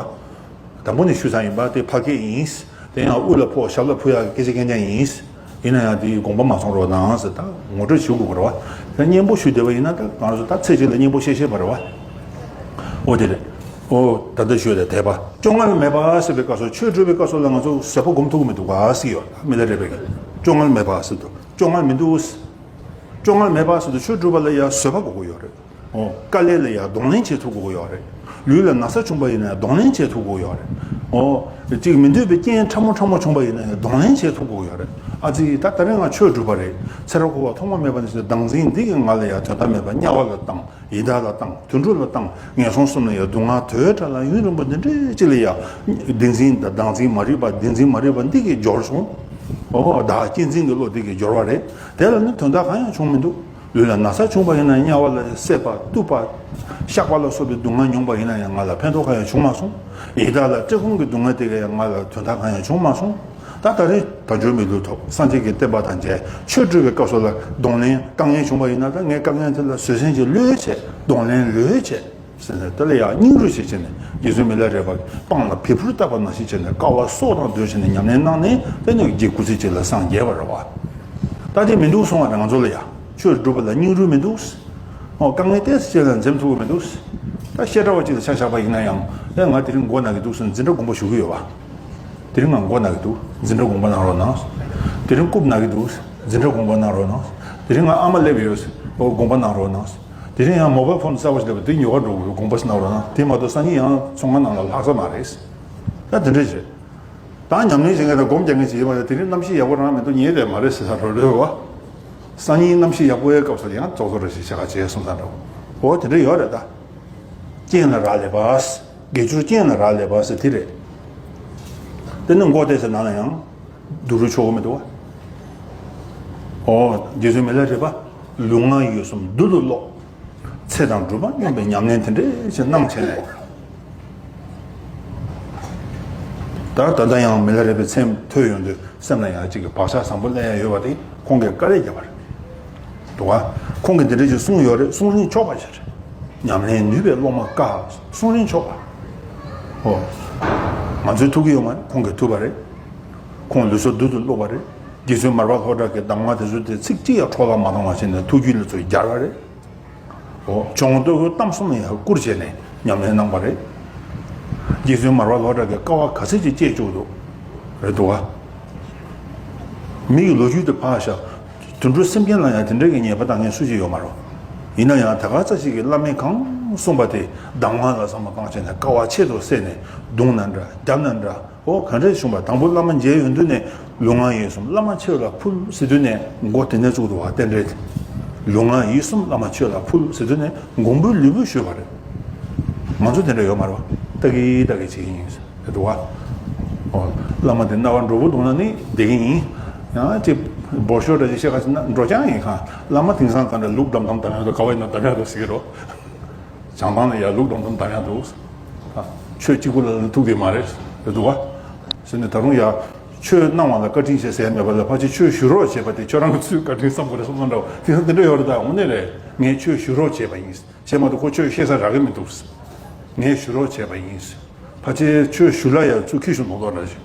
དང་པོ་ནས་ཞུས་ཚར་ཡིན་པ། དེ་ཕ་སྐད་ཡིན། དེ་ཡང་དབུ་ལ་ཕོག་ཞབས་ལ་ཕུ་ཡག་གི་སྐད་ཆ་སྐད་ཆ་ཡིན། ཡིན་ན་ཡང་དེའི་དགོངས་པ་མ་ཚོམ་རོགས་གནང་ཟེར། ད་ངོ་སྤྲོད་ཞུ་དགོས་པ་རེད་བ། ད་སྙན་པོ་ཞུ་བསྡད་པ་ཡིན་ན་ད་ང་ཚོ་ད་ཚེ་གཅིག་ལ་སྙན་པོ་བཤད་ཤེས་པ་རེད་བ། འོ་དེ་རེད། འོ་ད་ལྟ་ཞུས་ཏེ་དད་པ། སྐྱོ་ངལ་མེད་པ་ཟེར་བའི་སྐབས་སུ་ཆོས་སྒྲུབ་པའི་སྐབས་སུ་ལ་ང་ཚོ་བཟོད་པ་སྒོམ་ཐུབ་ཀྱི་མི་འདུག་ག་ཟེར་ཡོད། མི་ལ་རས་པས་ཀྱིས་སྐྱོ་ངལ་མེད་པ་ཟེར་དུས་སྐྱོ་ངལ་མི་འདུག་སྐྱོ་ངལ་མེད་པ་ཟེར་དུས་ཆོས་སྒྲུབ་པ་ལ་ཡང་བཟོད་པ་དགོས་ཀྱི་ཡོད་རེད། འོ། དཀའ་ལས་ལ་ཡང་གདོང་ལེན་བྱེད་ཐུབ་དགོས་ཀྱི་ཡོད་རེད། ལུས་ལ་ན་ཚ་བྱུང་པ་ཡིན་ན་ཡང་གདོང་ལེན་བྱེད་ཐུབ་དགོས་ཀྱི་ཡོད་རེད། འོ། གཅིག་མི་འདོད་པའི་རྐྱེན་ཕྲ་མོ་ཕྲ་མོ་བྱུང་པ་ཡིན་ན་ཡང་གདོང་ལེན་བྱེད་ཐུབ་དགོས་ཀྱི་ཡོད་རེད། ཨ་ཙི། ད་ད་རེས་ང་ཆོས་སྒྲུབ་པ་རེད། ཚེ་རབས་འཁོར་བ་ཐོག་མ་མེད་པ་ནས་བཟུང་སྟེ་བདག་འཛིན་འདི་གིས་ང་ལ་ཡང་དོན་དག་མེད་པ་དམྱལ་བ་ལ་བཏང་། ཡི་དྭགས་ལ་བཏང་། དུད་འགྲོ་ལ་བཏང་། ངན་སོང་གསུམ་ལ་ཡང་སྡུག་བསྔལ་དོས་དྲགས་ལ་ཡུན་རིང་པོ་འདི་འདྲའི་ཅིག་ལ་ཡང་། བདེན་འཛིན་དང་བདག་འཛིན་མ་རིག་པ། བདེན་འཛིན་མ་རིག་པ་འདི་གིས་འབྱོར་སོང་། འོ། བདག་གཅེས་འཛིན་གྱི་བློ་འདི་གིས་འབྱོར་བ་རེད། དེ་ལ་ནི་དོན་དག་གང་ཡང་བྱུང་མི་འདུག་ལུས་ལ་ན་ཚ་བྱུང་པ་ཡིན་ན་དམྱལ་བ་ལ་བསད་པ་གཏུབ་པ། གཤགས་པ་ལ་སོགས་པའི་སྡུག་བསྔལ་མྱོང་པ་ཡིན་ན་ཡང་ང་ལ་ཕན་ཐོགས་གང་ཡང་བྱུང་མ་སོང་། ཡི་དྭགས་ལ་བཀྲེས་སྐོམ་གྱི་སྡུག་བསྔལ་དེ་གས་ཡང་ང་ལ་དོན་དག་གང་ཡང་བྱུང་མ་སོང་། ད་ད་རེས་དལ་འབྱོར་མི་ལུས་ཐོབ། སངས་རྒྱས་ཀྱི་བསྟན་པ་དང་མཇལ། ཆོས་སྒྲུབ་པའི་སྐབས་སུ་ལ་གདོང་ལེན་དཀའ་ངལ་བྱུང་བ་ཡིན་ན་ད་ངས་དཀའ་ངལ་དེ་ལ་བཟོད་བསྲན་གྱི་བློས་བྱས། གདོང་ལེན་བློས་བྱས། ཟེར་ནས་དེ་ལ་ཡང་སྙིང་རུས་བྱེད་བྱས་ནས་རྗེ་བཙུན་མི་ལ་རས་པ་སྤང་ལ་བལ་ཕུར་བཏབ་པ་ནང་བཞིན་བྱས་ནས་དཀའ་བ་སྲོག་དང་བསྡོས་བྱས་ནས་ཉམས་ལེན་གནང་ནས་དེ་ནས་རྗེ་སྐུ་ཚེ་གཅིག་ལ་སངས་རྒྱས་པ་རེད་བ། ད་དེ་མི་འདུག་གསུང་བ་རེད་ང་ཚོ་ལ་ཡ། ཆོས་སྒྲུབ་པ་ལ་སྙིང་རུས་མི་འདུག་འོ། དཀའ་ངལ་ཏོག་ཙམ་ཅིག་ལ་འཛེམ་ཐུབ་ཀྱི་མི་འདུག་ད་བཤད་གྲྭ་བ་གཅིག་ལ་ཆ་བཞག་པ་ཡིན་ན་ཡང་ཨེ་ང་དེ་རིང་མགོ་ན་གི་འདུག་ཟེར་འཛིན་གྲྭ་དགོངས་པ་ཞུ་གི་ཡོད་བ། དེ་རིང་ང་མགོ་ན་གི་འདུག་འཛིན་གྲྭ་དགོངས་པ་གནང་རོགས་གནང་། དེ་རིང་རྐུབ་ན་གི་འདུག་འཛིན་གྲྭ་དགོངས་པ་གནང་རོགས་གནང་། དེ་རིང་ང་ཨ་མ་སླེབས་ཡོད། འོ། དགོངས་པ་གནང་རོགས་གནང་། དེ་རིང་ཡང་མོ་བལ་ཕོན་གསར་པ་ཞིག་སླེབས་པ་དེ་ཉོ་ག་འགྲོ་དགོས། དགོངས་པ་གནང་རོགས་གནང་། དེ་མ་གཏོགས་སང་ཉིན་ཡང་ཚོང་ཁང་ནང་ལ་ལྷག་ས་མ་རེད། ད་དེ་འདྲ་བྱས། ད་ཉམས་ལེན་བྱེད་མཁན་དང་སྒོམ་རྒྱག་མཁན་ཞིག་ཡིན་པ་ལ་དེ་རིང་གནམ་གཤིས་ཡག་པོ་རང་མི་འདུག་ཉལ་བསྡད་མ་རེད་ཟེར་ས་འགྲོ་རེད་བ། སང་ཉིན་གནམ་གཤིས་ཡག་པོའི་སྐབས་སུ་ཡང་ཙོག་ཙོག་རེ་ཞིག་བྱེད་ག་བྱེད་གསུང་ས་འདྲ་བོ། འོ་དེ་འདྲ་ཡོད་རེད་ད། རྐྱེན་ལ་རག་ལས་པ། དགེ་སྦྱོར་རྐྱེན་ལ་རག་ལས་པ་ཟེར་དེ་རེད། དེ་ནི་མགོ་བཏེགས་ཟེར་ནང་ལ་ཡང་། སྡུག་རུས་ཆོག་གི་མི་འདུག་བ། ཨོ། རྗེ་བཙུན་མི་ལ་རས་པ། ལུས་ངག་ཡིད་གསུམ་རྡུལ་དུ་རློག་ཚེ་དང་སྒྲུབ་པ་སྙོམས་པའི་ཉམས་ལེན་དེ་འདྲས་ཞིག་གནང་བྱས་ནས། ད་ད་ལྟ་ཡང་མི་ལ་རས་པའི་མཚན་ཐོས་ཡོང་དུས་སེམས་ལ་ཡང་གཅིག་གི་བག་ཆགས་བཟང་པོ་སླེབས་ཡ་ཡོད་པ་དེ་ཁོང་གིས་བཀའ་ལན་བརྒྱབ་པ་རེད། འདུག་ག་ཁོང་གིས་འདི་འདྲ་ཞིག་གསུངས་ཡོད་རེད། གསུང་རིན་ཆོག་པ་ཞིག་རེད། ཉམས་ལེན་ནུས་པའི་སློབ་མ་དཀའ། གསུང་རིན་ཆོག་པ། ཨོ། ང་ཚོས་ཐུབ་ཀྱི་ཡོད་མ་རེད། ཁོང་གིས་ཐུབ་པ་རེད། ཁོང་ལུས་སྲོག་རྡུལ་དུ་བླུགས་པ་རེད། རྗེ་བཙུན་མར་པ་ལྷོ་བྲག་གི་གདམས་ངག་དེ་ཚོ་དེ་ཚིག་གཅིག་ཡང་འཕྲོ་བརླག་མ་བཏང་བ་བྱས་ནས་ཐུགས་རྒྱུད་ལ་ཚུར་སྦྱར་བ་རེད། ཨོ། བྱུང་ལྟོས་ཀྱི་གཏམ་གསུམ་ཡང་བསྐུར་བྱས་ནས་ཉམས་ལེན་གནང་བ་རེད། རྗེ་བཙུན་མར་པ་ལྷོ་བྲག་གིས་དཀའ་བ་ག་ཚད་ཅིག་སྤྱད་བཅུག་འདུག་རེད་འདུག་ག་མི་ཡི་ལོ་རྒྱུས་དེ་ཕར་བཞག་དུད་འགྲོ་སེམས་ཅན་ལ་ཡང་དེ་འདྲ་གི་ཉེས་པ་བཏང་མཁན་སུ་ཞིག་ཡོད་མ་རེད། ཡིན་ན་ཡང་ད་ག་ཚོད་ཅིག་གིས་བླ་མས་གང་གསུངས་པ་དེ་གདམས་ངག་ལ་བསམ་བློ་བཏང་བྱས་ནས་དཀའ་བ་ཆེད་དུ་བསད་ནས་བརྡུངས་ན་འདྲ། བརྒྱབ་ན་འདྲ། ཨོ། ག་འདྲས་བྱུང་བ། དང་པོ་བླ་མ་མཇལ་ཡོང་དུས་ནས་ལུས་ངག་ཡིད་གསུམ་བླ་མ་ཁྱོད་ལ་ཕུལ་ཟེར་དུས་ནས་མགོ་དེ་ནས་བཙུགས་འདུག་བ། རྟེན་འབྲེལ་དེ། ལུས་ངག་ཡིད་གསུམ་བླ་མ་ཁྱོད་ལ་ཕུལ་ཟེར་དུས་ནས་མགོན་པོའི་ལུས་པོ་ཞུས་པ་རེད། ང་ཚོ་དེ་འདྲ་ཡོད་མ་རེད་བ། ལྟ་གི་ལྟ་གི་བྱེད་ཀྱི་ཡིན་ཟེར་འདུག་བ། ཨོ། བླ་མ་དེ་རྣ་བ་འགྲོ་བོ་འདུག་ན་ནི་བསྡད་ཀྱི་ཡིན། ཡང་ཅིག་འབོར་ཤོག་འདྲ་ཅིག་བཤད་ག་ཟེར་ན་འགྲོ་རྐྱང་ཡིན་ཁ། བླ་མ་དེང་སང་ག་འདྲ་ལུག་འདམ་འདམ་འདམ་ཡག་འདུག་ག་བ་ཡིན་ན་འདམ་ཡག་འདུག་ཟེར་གི་རོ། བྱང་ཐང་ལ་ཡར་ལུག་འདམ་འདམ་འདམ་ཡག་འདུག་ཨ། ཆོས་གཅིག་པུ་ལ་ལ་ཐུག་དེ་མ་རེད། རེད་འདུག་བ། ཟེར་ནས་ད་རུང་ཡར་ཆོས་གནང་བ་ལ་བཀའ་དྲིན་ཆེ་ཟེར་མེད་པ་ལ་ཕལ་ཆེར་ཆོས་ཞུ་རོགས་བྱས་པ་དེ་ཁྱོད་རང་གི་ཚུལ་བཀའ་དྲིན་བསམ་དགོས་རེད་བསམ་བསམ་འདྲ་བོ་དེང་སང་དེ་འདྲ་ཡོད་རེད། ད་དངོས་གནས་རེད། ངས་ཆོས་ཞུ་རོགས་བྱས་པ་ཡིན། བྱས་མ་གཏོགས་ཁོ་ཆོས་བཤད་ས་རག་གི་མི་འདུག་ངས་ཞུ་རོགས་བྱས་པ་ཡིན། ཕལ་ཆེར་ཆོས་ཞུ་ལ་ཡང་ཚུར་ཁྱེར་ཤོག་མདོག་མདོག་འདྲ་ཞིག་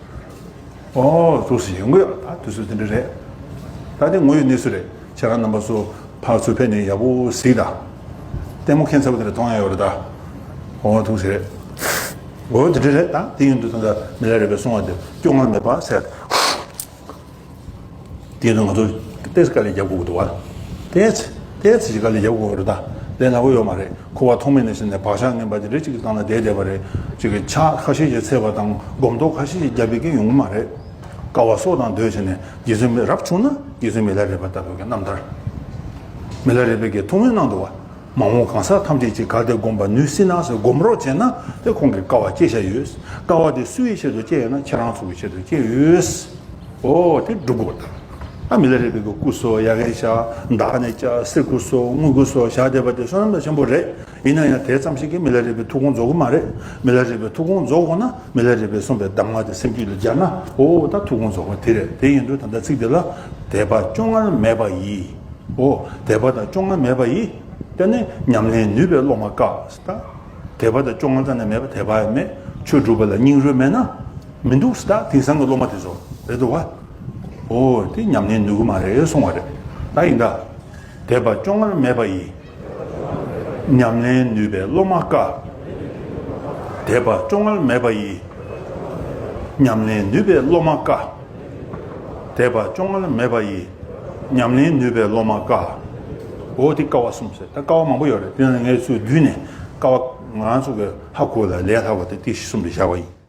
ཨོ། ཐུགས་སུ་ཡོང་གི་ཡོད། ད་དུས་ཚོད་དེ་འདྲ་རེད། ད་དེ་དངོས་ཡོད་གནས་ཚུལ་རེད། ཁྱེད་རང་རྣམ་པ་ཚོ་ཕར་ཚུར་ཕེབས་ནས་ཡག་པོ་གཟིགས་དང་། ལྟད་མོ་ཁྱད་མཚར་པོ་དེ་འདྲ་མཐོང་ཡ་ཡོད་རེད་ད། ཨོ། ཐུགས་སུ་རེད། ཨོ། དེ་འདྲ་རེད་ད། དེ་ཡིན་དུས་ད་ལྟ་མི་ལ་རས་པས་གསུངས་པ་དེ་སྐྱོ་ངལ་མེད་པ་ཟེར། དེ་ནི་ང་ཚོ་ཏོག་ཙམ་དཀའ་ལས་རྒྱབ་དགོས་ཀྱི་འདུག་བ། ཏོག་ཙམ་ཏོག་ཙམ་ཞིག་དཀའ་ལས་རྒྱབ་དགོས་ཀྱི་རེད་ད། བསྡད་ན་གོ་ཡོད་མ་རེད། འཁོར་བ་ཐོག་མེད་ནས་བྱས་ནས་བག་ཆགས་ངན་པ་དེ་རེ་གཅིག་གི་སྟེང་ལ་བསྡད་བསྡད་པ་རེད། གཅིག་གི་ཕྱག་ཁ་ཤས་ཤིག་འཚལ་བ་དང་སྒོམ་ཐོག་ཁ་ཤས་ཤིག་བརྒྱབ་པའི་གི་ཡོང་གི་མ་རེད། དཀའ་བ་སྲོག་དང་བསྡོས་བྱས་ནས་རྗེ་བཙུན་མི་རབ་བྱུང་ན་རྗེ་བཙུན་མི་ལ་རས་པ་ལྟ་བུ་གི་རྣམ་ཐར། མི་ལ་རས་པའི་གི་ཐུགས་སྨོན་གནང་འདུག་བ། མ་འོངས་གང་ཟག་ཐམས་ཅད་ཀྱིས་གལ་ཏེ་སྒོམ་པར་ནུས་སྲིད་ན་ཟེར་སྒོམ་རོགས་བྱས་ན་དེ་ཁོང་གི་དཀའ་བ་སྐྱེ་བྱ་ཡོད། དཀའ་བ་དེ་སུ་ཡི་ཆེད་དུ་སྐྱེ་ཡོད་ན་ཁྱེད་རང་ཚོ་གི་ཆེད་དུ་སྐྱེ་ཡོད། ཨོ་དེ་སྒྲུབ་དགོས་ད། ཨ་མི་ལ་རས་པའི་གི་སྐུ་སོགས་ཡ་གི་བཞག་བདག་ནི་བཅའ་གསེར་སྐུ་སོགས་དངུལ་སྐུ་སོགས་བཞག་བསྡད་པ་དེ་བསོད་ནམས་ཆེན་པོ་རེད། ཡིན་ན་ཡང་དེ་ཙམ་ཞིག་གིས་མི་ལ་རས་པའི་ཐུགས་དགོངས་རྫོགས་ཀྱི་མ་རེད། མི་ལ་རས་པའི་ཐུགས་དགོངས་རྫོགས་དགོས་ན་མི་ལ་རས་པས་གསུངས་པའི་གདམས་ངག་དེ་སེམས་རྒྱུད་ལ་སྦྱར་ན་ཨོ་ད་ཐུགས་དགོངས་རྫོགས་པ་དེ་རེད། དེ་ཡིན་དུས་ད་ལྟ་ཚིག་འདི་ལ་དད་པ་བཅོ་ལྔར་མེད་པ་ཡིས། ཨོ། དད་པ་དང་བཅོ་ལྔ་མེད་པ་ཡིས། དེ་ནི་ཉམས་ལེན་ནུས་པའི་སློབ་མ་དཀའ། ད། དད་པ་དང་བཅོ་ལྔ་རྩ་ནས་མེད་པ་དད་པ་ཡང་མེད། ཆོས་སྒྲུབ་པ་ལ་སྙིང་རུས་མེད་ན། མི་འདུག་ཟེར། ད་དེང་སང་གི་སློབ་མ་དེ་ཚོ་རེད་འདུག་བ། ཨོ། དེ་ཉམས་ལེན་ནུས་ཀྱི་མ་རེད་གསུང་བ་རེད། ད་ཡིན་ད། དད་པ་བཅོ་ལྔར་མེད་པ་ཡིས། ཉམས་ལེན་ནུས་པའི་སློབ་མ་དཀའ། དད་པ་བཅོ་ལྔར་མེད་པ་ཡིས། ཉམས་ལེན་ནུས་པའི་སློབ་མ་དཀའ། དད་པ་བཅོ་ལྔར་མེད་པ་ཡིས། ཉམས་ལེན་ནུས་པའི་སློབ་མ་དཀའ། འོ་དེ་དཀའ་བ་གསུམ་ཟེར། ད་དཀའ་བ་མང་པོ་ཡོད་རེད། དེ་ནང་ངས་ཚུར་བསྡུས་ནས་དཀའ་བ་ང་རང་ཚོ་གི་ཧ་གོ་ལ་ལས་སླ་བ་དེ་ཏིག་ཙམ་རེ་བཞག་པ་ཡིན།